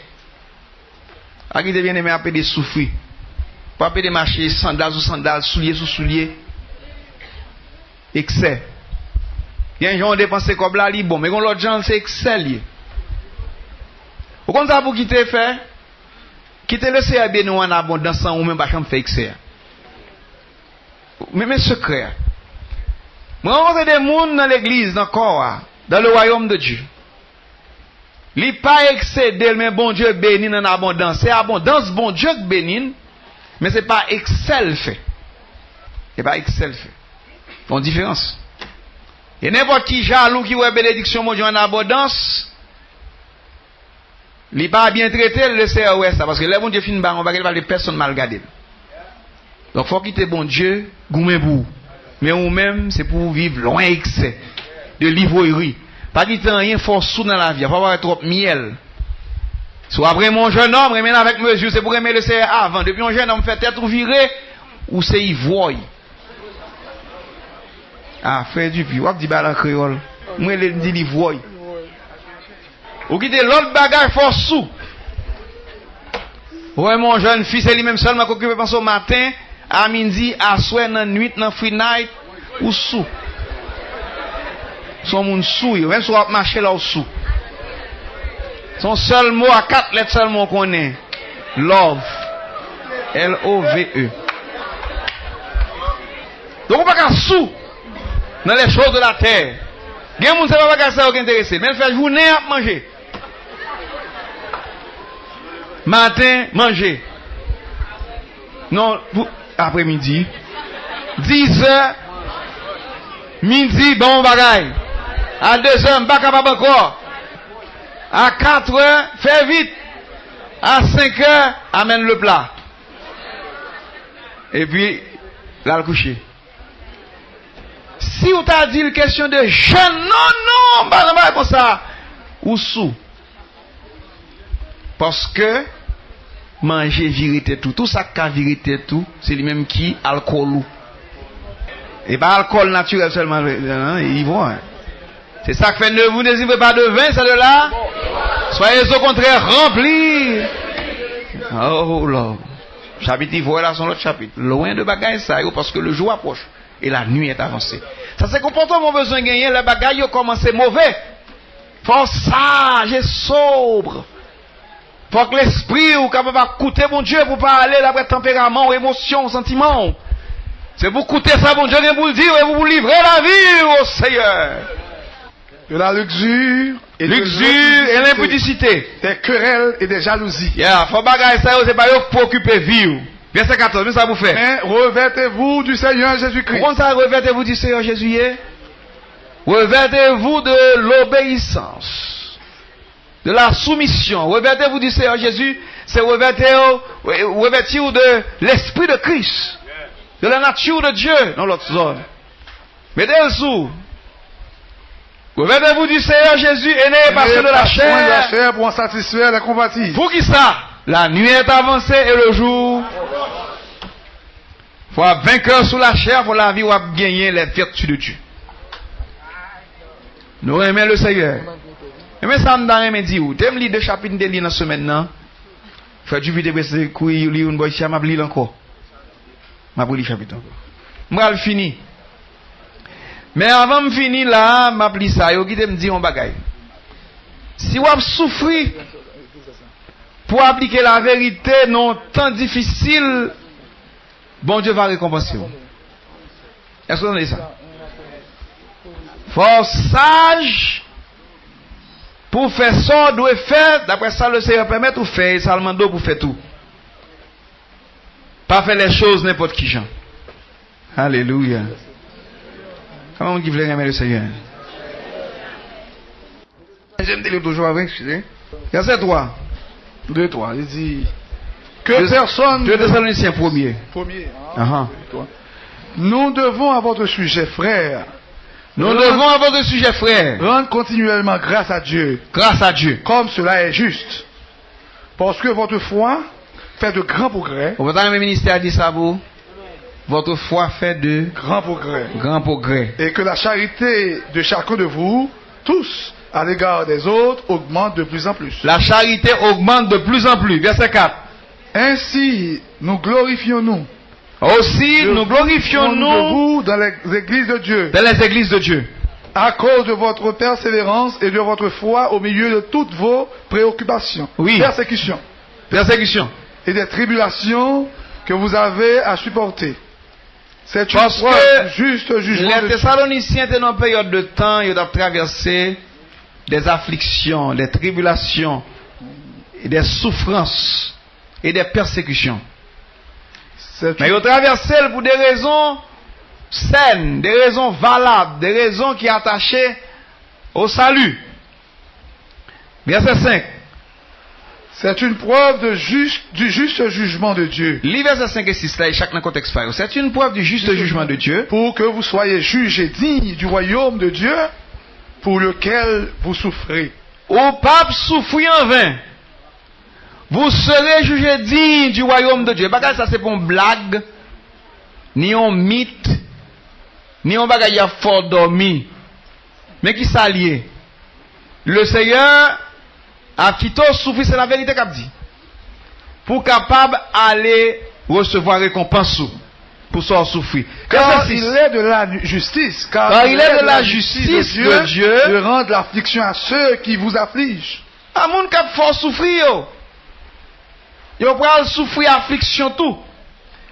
Pa kite byeneme ap pede soufri. Pa pede mache sandal sou sandal, soulye sou soulye. Eksè. Gen jan w depanse kòb la, li bon. Men gon lòt jan, se eksè l ye. Ou konn sa pou kite fè? Kite Lesenyè beni w an abondans san ou menm pa janm fè eksè a. Men, men sekrè a. Mwen rankontre de moun nan legliz, nan kò a, dans le royaume de Dieu. Li pa eksede l, men Bondye beni l an abondans. Se abondans Bondye k beni l, men se pa eksè l fè. Se pa eksè l fè. Gon diferans. E nenpòt ki jalou ki wè benediksyon Bondye an abondans, li pa byen trete l, Lesenyè wè sa, paske lè Bondye fin ba yon bagay, li pa vle pèsonn mal gade l. Donk, fò w kite Bondye goumen pou ou. Men ou menm, se pou w viv lwen eksè de livreri. Pa kite anyen fè w sou nan lavi a. Fò w pa wè twòp myèl. Si w ap renmen yon jennonm, renmen l avèk mezi. Se pou renmen Lesenyè avan. Depi yon jennonm fè tèt ou vire, ou se ivròy. Ah, frè Dupuis, w ap di bagay la an kreyòl. Mwen rele l, m di l ivròy. Ou kite lòt bagay fè w sou. Ou renmen yon jèn fi, se li menm sèlman k okipe panse w maten, a midi, aswè, nan nwit, nan free night, ou sou. Se yon moun sou, yo. Menm si w ap mache la, ou sou. Se yon sèl mo a kat lèt sèlman w konnen. Love. L O V E. Donk, ou pa ka sou nan les choses de la terre. Gen moun, se pa bagay sa yo ki enterese. Men l fè jounen ap manje. Maten, manje. Non, pou, apremidi. Dizè, midi, ban m yon bagay. A dezè, m pa kapab ankò. A katrè, fè vit. A senkè, amèn le pla. Epi, l al kouche. Si w ta di l kesyon de jèn, non, non, m pa nan bagay konsa, ou sou. Paske manje vire tèt ou. Tou sa k ka vire tèt ou, se li menm ki alkòl ou. E pa alkòl natirèl sèlman, non, ivròy. Se sa k fè ne vous enivrez pas de vin, c'est de la. Soyez au contraire remplis. Oh Lord. Chapit li voye la, se yon lòt chapit. Lwen de bagay sa yo, paske le jour approche et la nuit est avancée. Sa se konpòtman w bezwen genyen lè bagay yo kòmanse move. Fò w saj e sobre. Fòk lespri w kapab ap koute Bondye pou w pa ale daprè tanperaman w, emosyon w, santiman w. Se pou w koute sa Bondye gen pou l di w e pou w livre lavi w o Seyè. De la luxure et de Luxure et l'impudicité, des querelles et des jalousies. Yeah, fò bagay sa yo, se pa yo k pou okipe vi w. Vèsè katòz, men sa pou fè. Mais revêtez-vous du Seigneur Jésus-Christ. Ou konn sa, revêtez-vous du Seigneur Jésus ye? Revêtez-vous de l'obéissance, de la soumission. Revêtez-vous du Seigneur Jésus, se revêtez-vous, revêtir de l'esprit de Christ, de la nature de Dieu, nan lòt zòn. Mete l sou. Revêtez-vous du Seigneur Jésus et n'ayez pas soin de la chair. Pour en satisfaire les convoitises. Poukisa? La nuit est avancée et le jour. Fò w ap venkè sou lachè, fò lavi w ap genyen les vertus de Dieu. Nou renmen le Seignè. Renmen sa m ta renmen di w. Te m li de chapit m te li nan semèn nan. Frè Jupiter prese kouri li youn bò isi a, m ap li l ankò. M ap reli chapit la ankò. M pral fini. Men avan m fini la, m ap li sa yo, kite m di yon bagay. Si w ap soufri pou w aplike laverite nan yon tan difisil, Bondye va rekonpanse w. Èske w tande sa? Fò w saj pou w fè sa w dwe fè, daprè sa Leseyè pèmèt ou fè e sa l mande w pou w fè tou. Pa fè les choses nenpòt ki jan. Alelouya. Konbyen moun ki vle renmen Leseyè? Deuxième de livre, toujours avec, excusez. Vèsè twa. Deux, trois, il dit que personne. Deux Thessaloniciens premier. Premier, hein, Ahan. Deux, trois. Nous devons à votre sujet, frères. Nous devons à votre sujet, frères. Rendre continuellement grâce à Dieu. Grâce à Dieu. Comme cela est juste. Parce que votre foi fait de grands progrès. Ou pa ta renmen ministè a di sa pou ou? Votre foi fait de grands progrès. Grands progrès. Et que la charité de chacun de vous, tous, à l'égard des autres, augmente de plus en plus. La charité augmente de plus en plus. Vèsè kat. Ainsi, nous glorifions-nous. Aussi, nous glorifions-nous de vous dans les églises de Dieu, dans les églises de Dieu, à cause de votre persévérance et de votre foi au milieu de toutes vos préoccupations, oui, persécutions, persécutions, et des tribulations que vous avez à supporter. C'est une preuve du juste jugement de Dieu. Paske lè Tesalonisyen te nan yon peryòd de tan, yo t ap travèse des afflictions, des tribulations, et des souffrances, et des persécutions. Men yo travèse l pou de rezon sèn, de rezon valab, de rezon ki atache o sali. Vèsè senk. C'est une preuve de juste, du juste jugement de Dieu. Li vèsè senk e sis la, e chak nan kontèks pa yo. C'est une preuve du juste jugement de Dieu. Pour que vous soyez jugés dignes du royaume de Dieu pour lequel vous souffrez. Ou p ap soufri anven. Vous serez jugés dignes du royaume de Dieu. Bagay sa se pa yon blag, ni yon mit, ni yon bagay y ap fè w dòmi. Men ki sa l ye? Leseyè ap kite w soufri, se laverite k ap di. Pou w kapab ale resevwa rekonpans ou pou sa w soufri. Car il est de la justice, car il est de la justice de Dieu de rendre l'affliction à ceux qui vous affligent. A moun k ap fè w soufri yo, yo pral soufri afliksyon tou.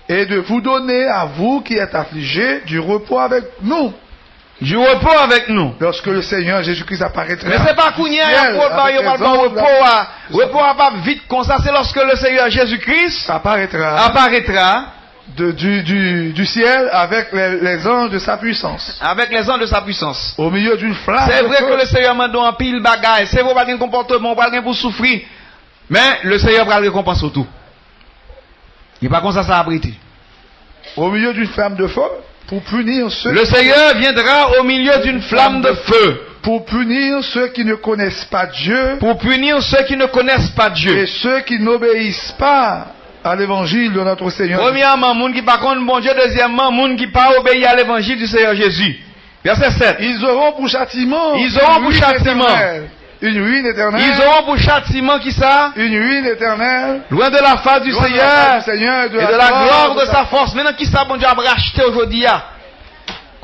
Et de vous donner, à vous qui êtes affligés, du repos avec nous. Du repos avec nous. Lorsque le Seigneur Jésus-Christ apparaîtra du ciel avec les anges de la puissance. Men se pa kounye a y ap ba yo, yo pral ba w repo a. Repo a p ap vit konsa, se lòske Leseyè Jezi Kris aparetra, aparetra de, du, du, du ciel avec les, les anges de sa puissance. Avec les anges de sa puissance. Au milieu d'une flamme de feu. Se vre ke Leseyè mande w anpil bagay. Se vre w pral gen konpòtman, w pral gen pou w soufri. Men Leseyè pral rekonpanse w tou. E pa konsa sa ap rete. Au milieu d'une flamme de feu, pour punir ceux. Le Seigneur viendra au milieu d'une flamme de feu. Pour punir ceux qui ne connaissent pas Dieu. Pour punir ceux qui ne connaissent pas Dieu. Et ceux qui n'obéissent pas à l'évangile de notre Seigneur. Premyèman, moun ki pa konn Bondye. Dezyèmman, moun ki pa obeyi a levanjil di Seyè Jezi. Vèsè sèt. Ils auront pour châtiment. Ils auront pour châtiment. Une lutte éternelle. Une ruine éternelle. Ils auront pour châtiment qui ça? Une ruine éternelle. Loin de la face du Seigneur et de la gloire de sa force. Men nan ki sa Bondye ap rachte w jodi a?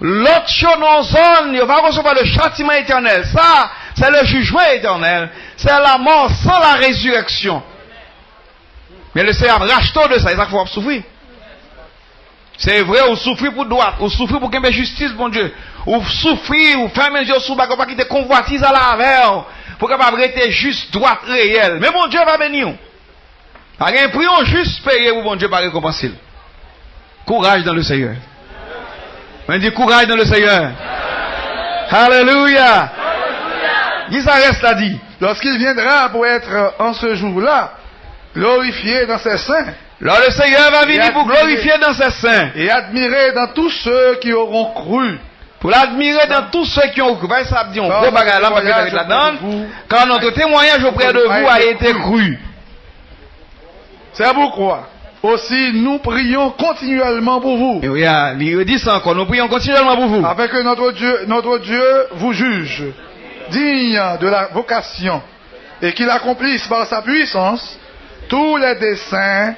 Lòt yo nan zòn, yo va resevwa le châtiment éternel. Ça, c'est le jugement éternel. C'est la mort sans la résurrection. Men le Seigneur ap rachte w de sa, e sa k fè w ap soufri. Se vre, ou soufri pou dwat, ou soufri pou kenbe jistis Bondye. Ou soufri, ou fèmen je w sou bagay, ou pa kite konvwatiz ale avè w, pou w kapab rete jis, dwat, reyèl. Men Bondye va beni w. Pa gen pri yon jis peye pou Bondye pa rekonpanse l. Courage dans le Seigneur. Mwen di courage dans le Seigneur. Alelouya. Ki sa rès la di? Lorsqu'il viendra pour être en ce jour-là glorifié dans ses saints, Lè le Seigneur va vini pou glorifye dans ses saints. Et admiré dans tous ceux qui auront cru. Pou l admire dans tous ceux qui ont cru. Sa ap di yon gwo bagay la, pa gen ladan. Car notre témoignage auprès de vous a été cru. C'est pourquoi aussi nous prions continuellement pour vous. E wi, a, li redi sa ankò, nous prions continuellement pour vous. Afin que notre Dieu, notre Dieu vous juge digne de la vocation et qu'il accomplisse par sa puissance tous les desseins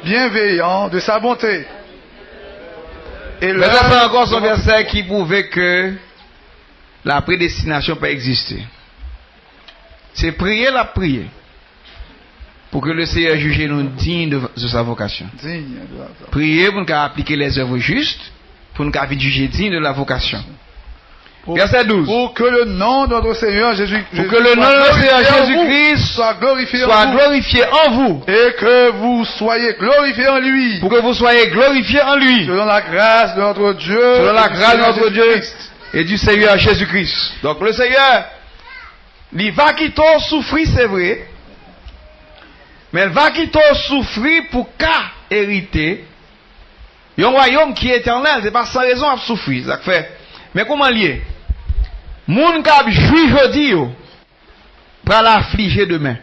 bienveillants de sa bonté. E vèsè sa ankò, se yon vèsè ki pwouve ke la predestinasyon pa egziste. Se priye l ap priye pou ke le Seyè jije nou diy de, de sa vokasyon. Digne de la vocation. Priye pou n ka aplike les œuvres justes, pou n ka vin jije diy de la vokasyon. Vèsè douz. Pour que le nom de notre Seigneur Jésus, Pour que le nom de notre Seigneur Jésus-Christ soit glorifié en vous. Soit glorifié en vous. Et que vous soyez glorifiés en lui. Pour que vous soyez glorifiés en lui. Selon la grâce de notre Dieu Selon la grâce de notre Dieu et du Seigneur Jésus-Christ. Donc le Seigneur, li va kite w soufri, se vre. Men l va kite w soufri pou ka erite yon wayòm ki etènèl, se pa san rezon w ap soufri, sa k fè. Men kòman l ye? Moun k ap jwi jodi yo pral aflije demen.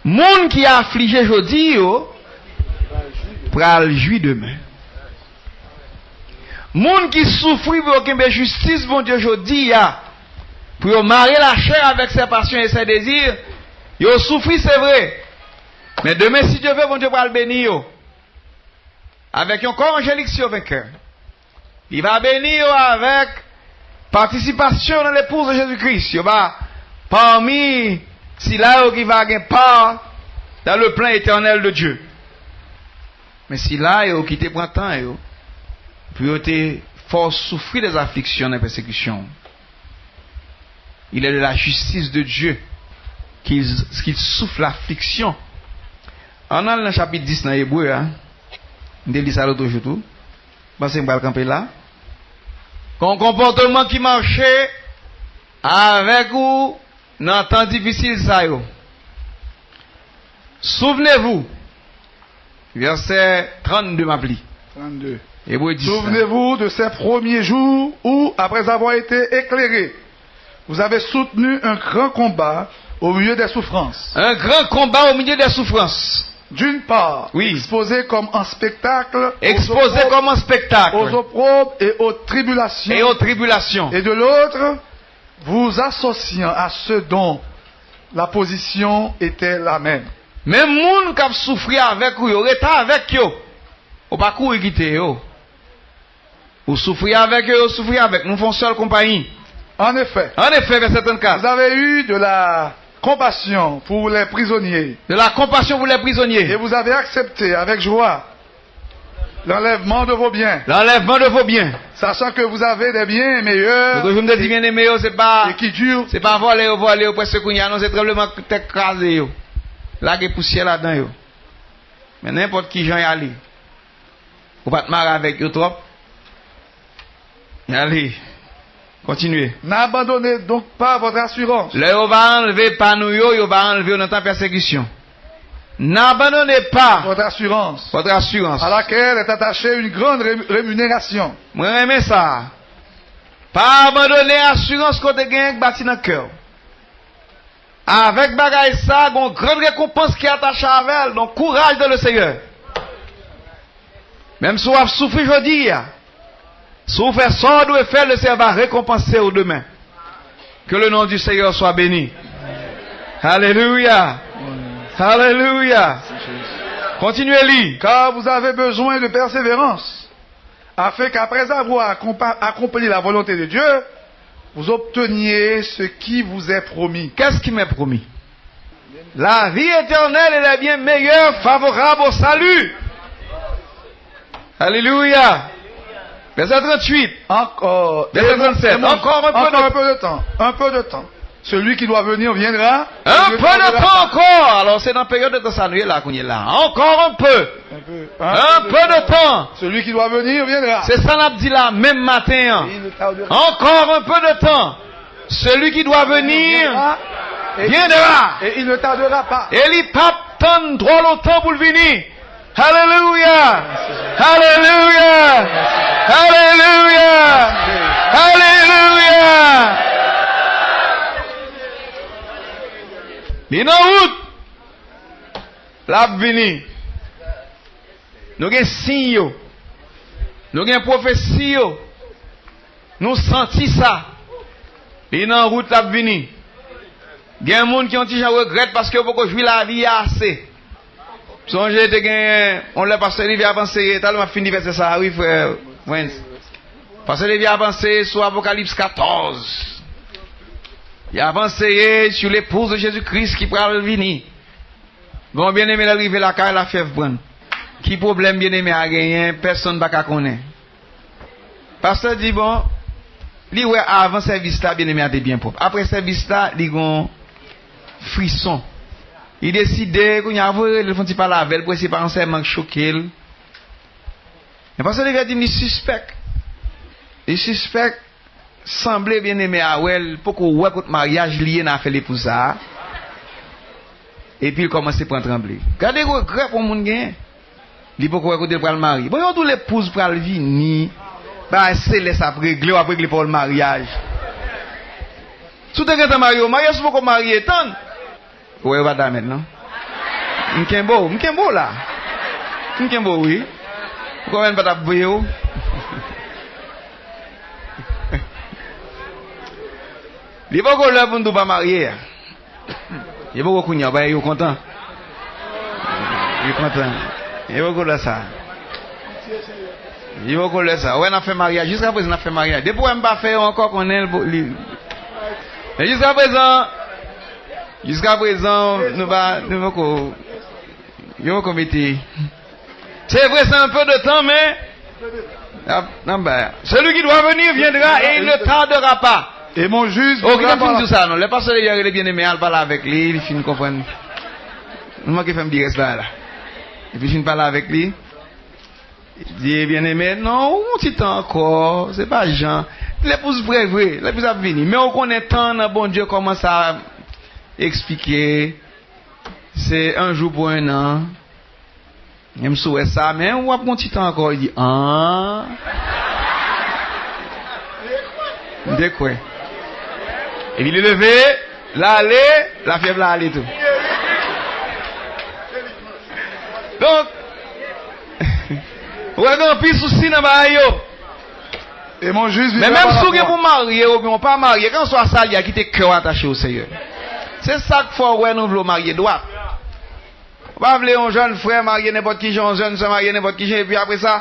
Moun ki aflije jodi yo pral jwi demen. Moun ki soufri pou yo kenbe jistis Bondye jodi a, pou yo mare lachè avèk sè pasyon e sè dezi, yo soufri, se vre. Men demen, si Dye vle, Bondye pral beni yo. Avèk yon kò anjelik sirvenkè. Li va beni yo avèk patisipasyon nan lepouz de Jezi Kris. Yo va pami sila yo ki va gen pa dans le plan éternel de Dieu. Men sila yo ki te pran tan yo pou yo te fè w soufri des afflictions, des persécutions. Il est de la justice de Dieu qu'il qu'il souffre l'affliction. Ann al nan chapit dis nan Ebre a. M te li sa lòt jou tou. M panse m pral kanpe la. Gon konpòteman ki mache avèk ou nan tan difisil sa yo. Souvenez-vous, vèsè trannde m ap li. Trannde. Ebre dis la. Souvenez-vous de ces premiers jours où, après avoir été éclairés, vous avez soutenu un grand combat au milieu des souffrances. Un grand combat au milieu des souffrances. D'une part, Oui. exposés comme un spectacle aux Exposés opprobes, comme un spectacle. aux opprobes et aux tribulations. Et aux tribulations. Et de l'autre, vous associant à ceux dont la position était la même. Menm moun k ap soufri avèk ou yo, rete avèk yo. Ou pa kouri kite yo. Ou soufri avèk yo, yo soufri avèk. Nou fè yon sèl konpayi. En effet, An efè, vèsè trannkat. vous avez eu de la compassion pour les prisonniers De la compassion pour les prisonniers. et vous avez accepté avec joie l'enlèvement de vos biens, L'enlèvement de vos biens. sachant que vous avez des biens meilleurs Donk, jan m te di, byeneme yo, se pa, et qui durent. se pa vòlè yo vòlè yo, prèske kounye a, non, se tranblemanntè k kraze yo. Lage pousyè ladan yo. Men nenpòt ki jan y ale, ou pa t mare avèk yo twòp. Y ale. Kontinye. N'abandonnez donc pas votre assurance, Lè yo va anlve pa nou yo, yo va anlve yo nan tan pèsekisyon. N'abandonnez pas votre assurance, votre assurance. à laquelle est attachée une grande ré- rémunération. Mwen renmen sa. Pa abandone asirans kote genyen k bati nan kè w. Avèk bagay sa, gon grann rekonpans ki atache avè l. Donk, kouraj dans le Seigneur. Menm si w ap soufri jodi a, si w fè sa w dwe fè, le Seigneur va rekonpanse w demen. Que le nom du Seigneur soit béni. Alléluia. Alléluia. Continuez à lire. Car vous avez besoin de persévérance, afin qu'après avoir accompli la volonté de Dieu, vous obteniez ce qui vous est promis. Qu'est-ce qui m'est promis? La vie éternelle et les biens meilleurs, favorables au salut. Alléluia. Verset trente-huit. Encore. Verset trente-sept. Encore un peu de temps. Un peu de temps. Un peu de temps. Celui qui doit venir viendra. Un peu de temps encore. Alors, c'est dans période de temps, ça nous est là, qu'on est là. Encore un peu. Un peu. Un peu de temps. Celui qui doit venir viendra. C'est ça, l'a dit là, même matin. Et il ne tardera pas. Encore un peu de temps. Celui qui doit venir viendra. Et il ne tardera pas. E li p ap tann twò lontan pou l vini. Alelouya! Alelouya! Alelouya! Alelouya! Li nan wout. L ap vini. Nou gen siy yo. Nou gen pwofesi yo. Nou santi sa. Li nan wout, l ap vini. Gen moun ki yon ti jan regrèt paske yo poko jwi lavi a ase. Sonje te gen yon lè pastè Livy ap anseye, talè m ap fin li vèsè sa a, wi, frè Wens. Pastè Livy ap anseye sou Apokalips katòz. Li ap anseye sou l'épouse de Jésus-Christ ki pral vini. Gen yon byeneme, lè l rive lakay, lafyèv pran l. Ki pwoblèm byeneme a genyen, pèsonn pa ka konnen. Pastè di, bon, li wè avan sèvis la, byeneme a te byen pwòp. Apre sèvis la, li gon frison. Li deside, kounye a, voye rele l, fè yon ti pale avè l, pou eseye pa yon sèman k choke l. Men pastè Livy di m li sispèk. Li sispèk, sanble byeneme a wè l, poko wè kot maryaj li ye nan afè lepouz sa a. Epi l kòmanse pran tranble. Gade regrè pou yon moun genyen. Li poko wè kote l pral marye. Bon, yo di w lepouz pral vini. Bagay selès ap regle, w ap regle pawòl maryaj. Si w te gentan marye, w marye, si w poko marye, tann. Ou wè yo pa t amèn, non? M kenbe w, m kenbe w la. M kenbe w, wi. Ou kwè m pa t ap voye w? Li poko lè pou n tou pa marye a. Li poko kounye a, bagay yo kontan. Yo kontan. Li poko lè sa. Li poko lè sa. Ou wè n ap fè maryaj. Jiska prezan n ap fè maryaj. Depi w wè m pa fè yo ankò, konnen l po-, li. Men jiska prezan, jiska prezan, nou pa, nou poko, yo poko mete. Se vre, se un peu de temps, men, n ap, n ap bay. Celui qui doit venir viendra et il ne tardera pas. Et mon juge viendra par la. Oh, kite m fin di w sa, non. Lè pastè Livy rele byeneme a, al pale avèk li, li fin konprann. Nou manke fè m di rès la, la. Epi fin pale avèk li. Li di, byeneme, non, yon ti tan ankò, se pa jan. Lepouz vre, vre, lepouz ap vini. Men ou konnen tan nan Bondye kòmanse a eksplike, se un jour pour un an. Menm si w wè sa, men w ap gon ti tan ankò, li di, an. M te kwè. Epi li leve, l ale, lafyèv la ale tou. Donk, ou wè gen anpil sousi nan bagay yo. Men menm si w gen pou w marye oubyen w pa marye, kèlkanswa sa l ye a, kite kè w atache o Seyè. Se sa k fè w wè nou vle w marye dwat. Ou pa vle yon jèn frè marye nenpòt ki jan, yon jèn sè marye nenpòt ki jan, epi apre sa,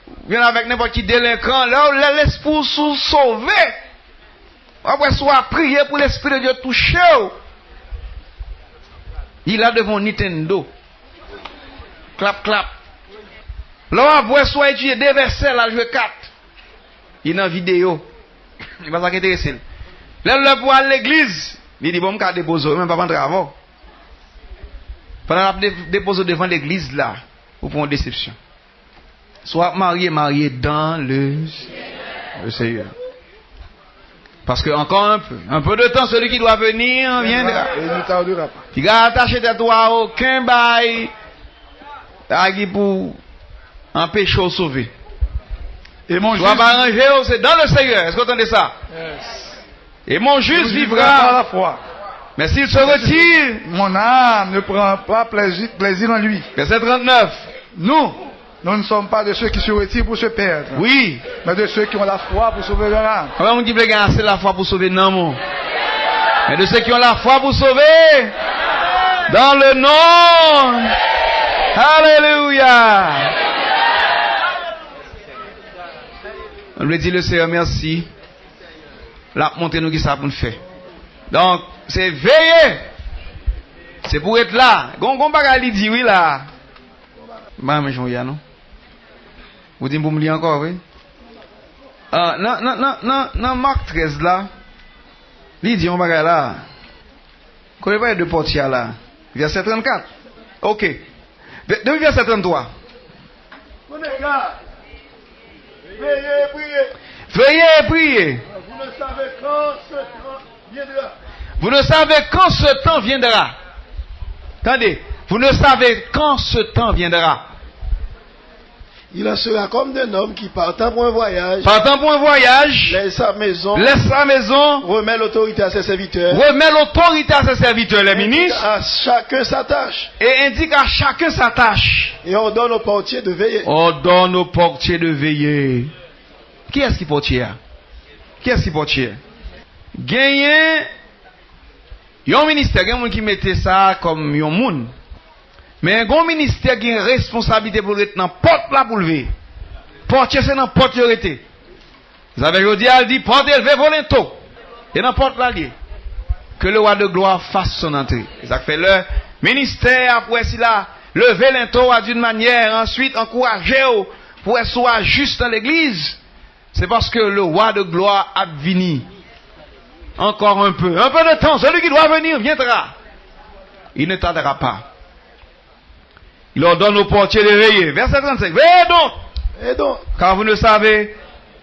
w vin avèk nenpòt ki delenkan. Lè, lè lespri w sou sove, w ap wè si w a priye pou Lespri de Dye touche w. Li la devan yon Nintendo. Klap, klap. Lè w ap wè si w a etidye de vèsè, l al jwe kat. Li nan videyo. Li pa sa k enterese l. Lè l lè pou al legliz, li di, bon, m ka depoze w, men m p ap antre avè w. Pandan l ap de-, depoze w devan legliz la, ou pran yon desepsyon. Si w ap marye, marye dans le, le Seigneur. Parce que encore un peu, un peu de temps, celui qui doit venir viendra. Et il ne tardera pas. Piga atache tèt ou a okenn bagay ki pou anpeche w sove. Et mon juge. Si w ap aranje w, se dans le Seigneur. Èske w tande sa? Yes. Et mon juste vivra par la foi. Mais s'il se retire, mon âme ne prend pas plaisir, plaisir en lui. Verset trente-neuf. Nous, nous ne sommes pas de ceux qui se retirent pour se perdre, oui, mais de ceux qui ont la foi pour sauver leur âme. Konbyen moun ki vle gen ase lafwa pou sove nanm ou? Mais de ceux qui ont la foi pour sauver, dans le nom. Alléluia. Nou vle di Leseyè mèsi. L ap montre nou kisa pou n fè. Donk, se veye. Se pou ret la. Gon, gon bagay li di wi la. M pa renmen jan w ye a non. Ou di m pou m li ankò, wi. Ah, nan, nan, nan, nan, nan Mak trèz la, li di yon bagay la. Kote pale de pòtye a la? Vèsè trannkat. Ok. Ve-, depi vèsè tranntwa. Prenez garde. Veillez et priez. Veye e priye. Vous ne savez quand ce temps viendra. Vous ne savez quand ce temps viendra. Tande, vous ne savez quand ce temps viendra. Il en sera comme d'un homme qui, partant pour un voyage, Partant pour un voyage, laisse sa maison, laisse sa maison, remet l'autorité à ses serviteurs, remet l'autorité à ses serviteurs, les ministres, à chacun sa tâche, et indique à chacun sa tâche, et ordonne aux portiers de veiller. Ordonne aux portiers de veiller. Kiyès ki pòtye a? Kiyès ki pòtye a? Genyen yon ministè, gen moun ki mete sa kòm yon moun. Men gon ministè gen responsablite pou l ret nan pòt la pou l veye. Pòtye se nan pòt yo rete. Zafè jodi a, l di, pòt elve volento. E nan pòt la l ye. Que le roi de gloire fasse son entrée. Se sa k fè lè ministè ap wè sila, leve lento a d'une manière, answit ankouraje w pou wè si w a jis nan legliz. C'est parce que le roi de gloire a vini. Encore un peu. Un peu de temps. Celui qui doit venir viendra. Il ne tardera pas. Il ordonne aux portiers de veiller. Verset trente-cinq. Veillez donc. Et donc, Car vous ne savez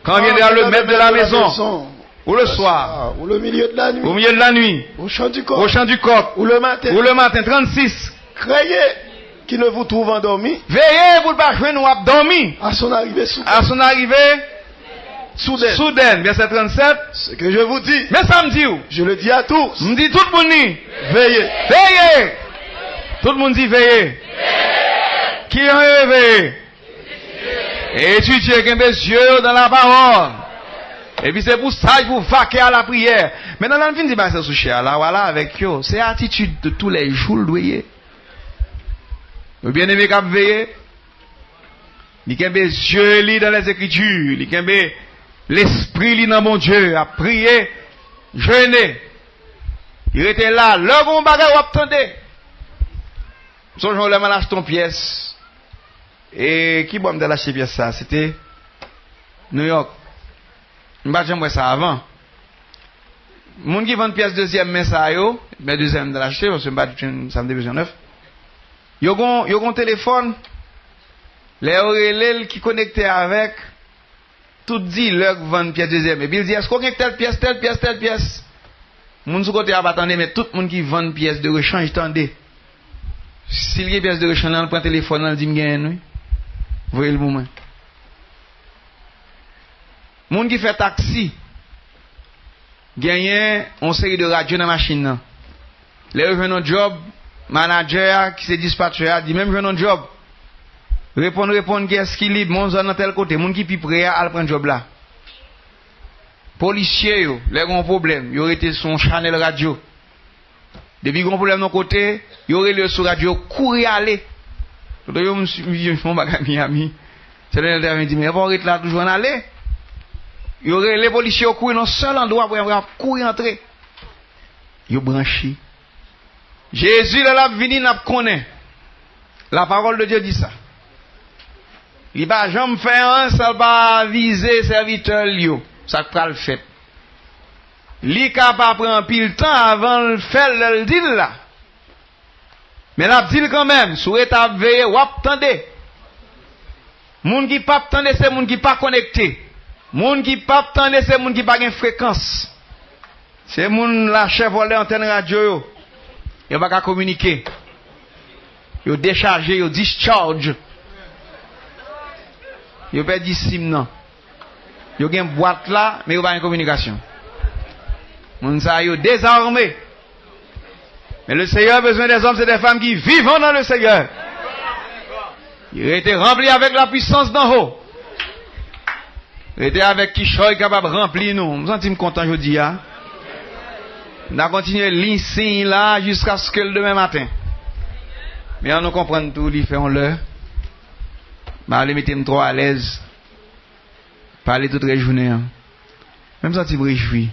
quand quand viendra le maître de la maison, ou le soir, ou le milieu de la nuit, au milieu de la nuit, au chant du coq, au chant du coq, ou le matin, ou le matin. Trente-six. Craignez qu'il ne vous trouve endormi. Veye pou l pa jwenn ou ap dòmi. À son arrivée soudaine. À son arrivée soudaine. Soudaine. Verset trente-sept. Ce que je vous dis, Men sa m di w, je le dis à tous, m di tout moun li, veillez. Veye. Tout moun di veye. Ki jan yo veye? Etidye, kenbe zye yo dans la parole. Epi se pou saj, pou vake a lapriyè. Mentnan, lè n fin di bagay sa sou chè a la, w ale avèk yo. Se atitid de tous les jours l dwe ye. Yon byeneme k ap veye, li kenbe zye li dans les Écritures, li kenbe lespri li nan Bondye, ap priye, jene. Li rete la, lè gon bagay w ap tande. M sonje yon lè m al achte yon pyès. E ki bò m t al achte pyès sa? Se te New York. M pa t janm wè sa avan. Moun ki vann pyès dezyèm men sa yo, men dezyèm m t al achte, paske m pa t jwenn sa m te bezwen nèf. Yo gon, yo gon telefòn, lè yo rele l ki konekte avèk tout dilè k vann pyès dezyèm. Epi l di, èske w gen tèl pyès, tèl pyès, tèl pyès? Moun sou kote a pa tande, men tout moun ki vann pyès de rechanj tande. Si l gen pyès de rechanj lan, l pran telefòn lan, l di, "M genyen l, wi. Voye l pou mwen." Moun ki fè taksi, genyen yon seri de radyo nan machin nan. Lè yo jwenn yon djòb, manadjè a, ki se dispatchè a, di, "Men m jwenn yon djòb." Reponn, reponn, kiyès ki lib, men yon zòn nan tèl kote, moun ki pi pre a, al pran djòb la. Polisye yo, lè gen yon pwoblèm, yo rete sou yon chanèl radyo. Depi gen yon pwoblèm nan kote, yo rele yo sou radyo, yo kouri ale. Kote yo, m swiv yon bagay Miami. Se lè yo te di, "Men, pa w ret la toujou, ann ale." Yo rele polisye, yo kouri nan sèl andwa pou y ap kouri antre. Yo branche. Jezi, lè l ap vini, n ap konnen. La parole de Dieu di sa. Li pa janm fè anyen san l pa avize sèvitè l yo sa k pral fèt. Li ka pa pran anpil tan avan l fè l lè l di l la. Men l ap di l kanmenm, si w rete ap veye, w ap tande. Moun ki p ap tande, se moun ki pa konekte. Moun ki p ap tande, se moun ki pa gen frekans. Se moun lachè vòlè antèn radyo yo. Yo pa ka kominike. Yo dechaje, yo discharge. Yo pèdi sim nan. Yo gen bwat la, men yo pa gen kominikasyon. Moun sa yo dezame. Men le Seigneur a besoin des hommes et des femmes qui vivent dans le Seigneur. Rete ranpli avèk la puissance d'en haut. Rete avèk kichòy kapab ranpli nou. M santi m kontan jodi a. N a kontinye li siy la jiskaske l demen maten. Men an nou konprann tou, li fè yon lè. M a vle mete m twò alèz. Pale tout rès jounen an. Men m santi m rejwi.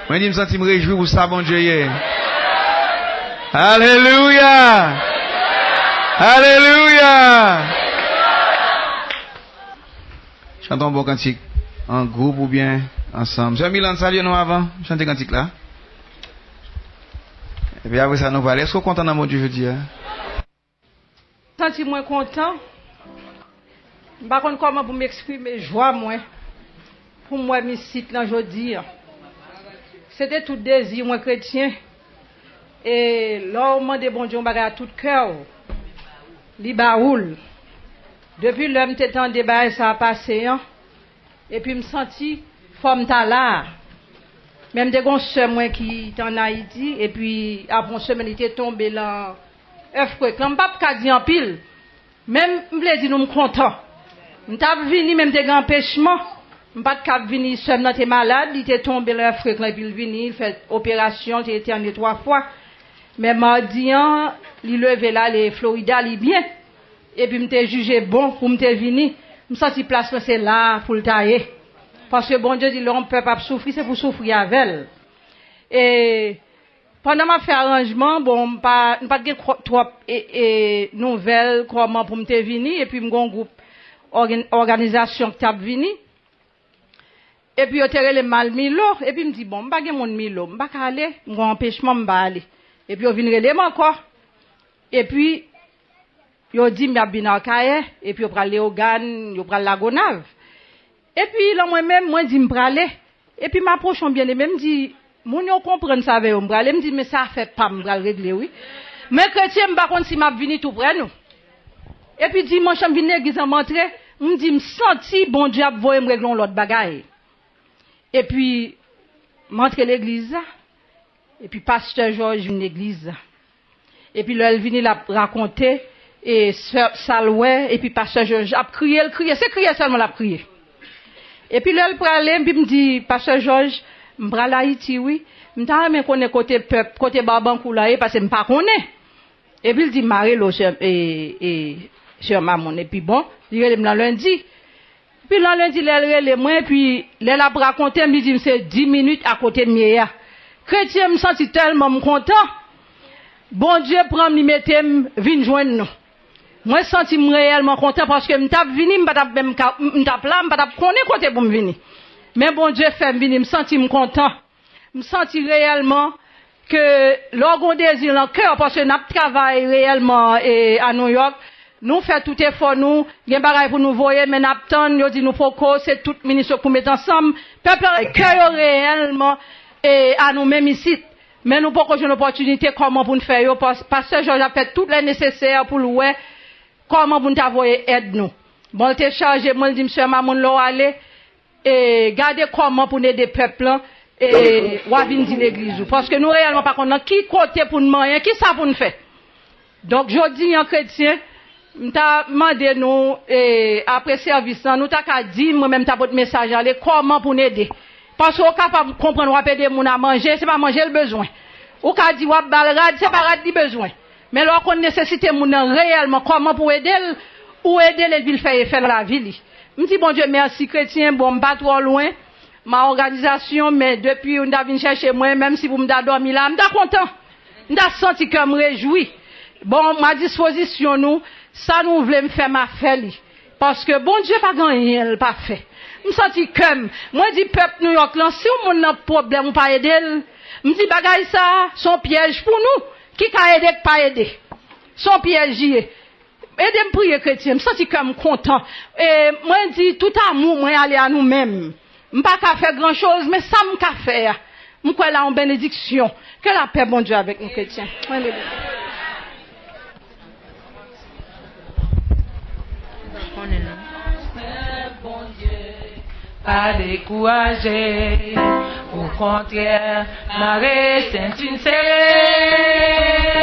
Mwen di m santi m rejwi pou sa Bondye ye. Alelouya! Alelouya! Chante yon bon kantik. An gwoup oubyen ansanm. Sè Milan, salye nou avan. Chante kantik la. Epi apre sa, nou pale. Èske w kontan nan Bondye jodi a? Santi mwen kontan. M pa konn kòman pou m eksprime jwa mwen pou m wè m isit lan jodi a. Se te tout dezi mwen kretyen. E lè w mande Bondye yon bagay a tout kè w, li ba ou l. Depi lè m te tande bagay sa a pase an, epi m santi fò m ta la a. Men m te gen yon sè mwen ki t ann Ayiti, epi apre yon semèn li te tonbe lan èfkwek lan. M p ap ka di anpil, men m vle di nou m kontan. M t ap vini, men m te gen anpechman. M pa t kab vini, sè m nan te malad, li te tonbe lan èfkwek lan, epi l vini, l fè operasyon, l te etène twa fwa. Men madi an, li leve l ale Florida, li byen. Epi m te jije bon pou m te vini. M santi plas mwen se la a pou l ta ye. Paske Bondye di lè yon pèp ap soufri, se pou soufri avè l. E pandan m ap fè aranjman, bon, m pa, m pa t gen twòp e, e, nouvèl kòman pou m te vini, epi m gen yon gwoup ògin- òganizasyon ki t ap vini. Epi yo te rele m al Milo, epi m di, bon, m pa gen moun Milo, m pa ka ale, m gen yon anpechman, m pa ale. Epi yo vin rele m ankò. Epi yo di m y ap vin Akayè, epi yo pral Leyogàn, yo pral Lagonav. Epi lan mwen menm, mwen di m prale. Epi m apwoche yon byeneme, m di, moun yo konprann sa avè yo m prale, m di, men se afè pa m m pral regle wi. Men kretyen, m pa konn si m ap vini tou prè nou. Epi dimanch lan m vin legliz lan, m antre, m di m santi Bondye ap voye m regle yon lòt bagay. Epi m antre legliz la, epi pastè Jòj vin legliz la. Epi lè l vini, l ap rakonte e sa l wè, epi pastè Jòj ap kriye, l kriye, se kriye sèlman l ap kriye. Epi lè l prale, epi m di, pastè Jòj, m pral Ayiti wi, m ta renmen konnen kote pèp, kote Babankou la ye, paske m pa konnen. Epi l di, m a rele w, sè, e, e, sè Mamoun. Epi bon, li rele m nan lendi. Epi nan lendi, lè l rele mwen, epi lè l ap rakonte m, li di m se dis minit a kote m ye a. Kretyen, m santi tèlman m kontan. Bondye pran m, li mete m vin jwenn nou. Mwen santi m reyèlman kontan paske m t ap vini, m pa t ap menm ka, m t ap la, m pa t ap konnen kote pou m vini. Men Bondye fè m vini, m santi m kontan. M santi reyèlman ke lè w gen yon dezi nan kè w, paske n ap travay reyèlman e, a Nouyòk, nou fè tout efò nou, gen bagay pou nou voye, men n ap tann, yo di nou poko, se tout minis yo k pou met ansanm, pèp la, kè yo reyèlman e, a nou menm isit. Men nou poko jwenn opòtinite kòman pou n fè yo, pas- pastè Jòj ap fè tout lè nesesè pou l wè kòman pou n ta voye èd nou. Bon, l te chaje mwen, l di m, sè Mamoun, lè w ale, e gade kòman pou n ede pèp lan, e w a vin di legliz ou. Paske nou reyèlman pa konn nan ki kote pou n manyen, kisa pou n fè. Donk, jodi an, kretyen, m ta mande nou, e apre sèvis lan, nou ta ka di m, mwen menm m ta pote mesaj ale, kòman pou n ede. Paske w kapab konprann w ap ede moun a manje, se pa manje l bezwen. Ou ka di w ap ba l rad, se pa rad li bezwen. Men lè w konn nesesite moun nan reyèlman, kòman pou w ede l, ou ede l epi l fè efè nan lavi li. M di Bondye mèsi, kretyen, bon, m pa twò lwen, m a òganizasyon, men depi w ta vin chèche mwen, menm si pou m ta dòmi la, m ta kontan. M ta santi kè m rejwi. Bon, m a dispozisyon nou, sa nou vle m fè, m a fè li. Paske Bondye pa gen anyen l pa fè. M santi kè m, mwen di pèp Nouyòk lan, si yon moun nan pwoblèm ou pa ede l, m di bagay sa a, se yon pyèj pou nou, ki ka ede, k pa ede. Se yon pyèj li ye. Ede m priye kretyen, m santi kè m kontan. E mwen di tout amou mwen ale a nou menm. M pa ka fè gran choz, men sa m ka fè a, m kwè l a yon benediksyon. Ke lapè Bondye avèk nou kretyen. Mwen beni. Pa dekouraje, okontrè, mare senti n sere.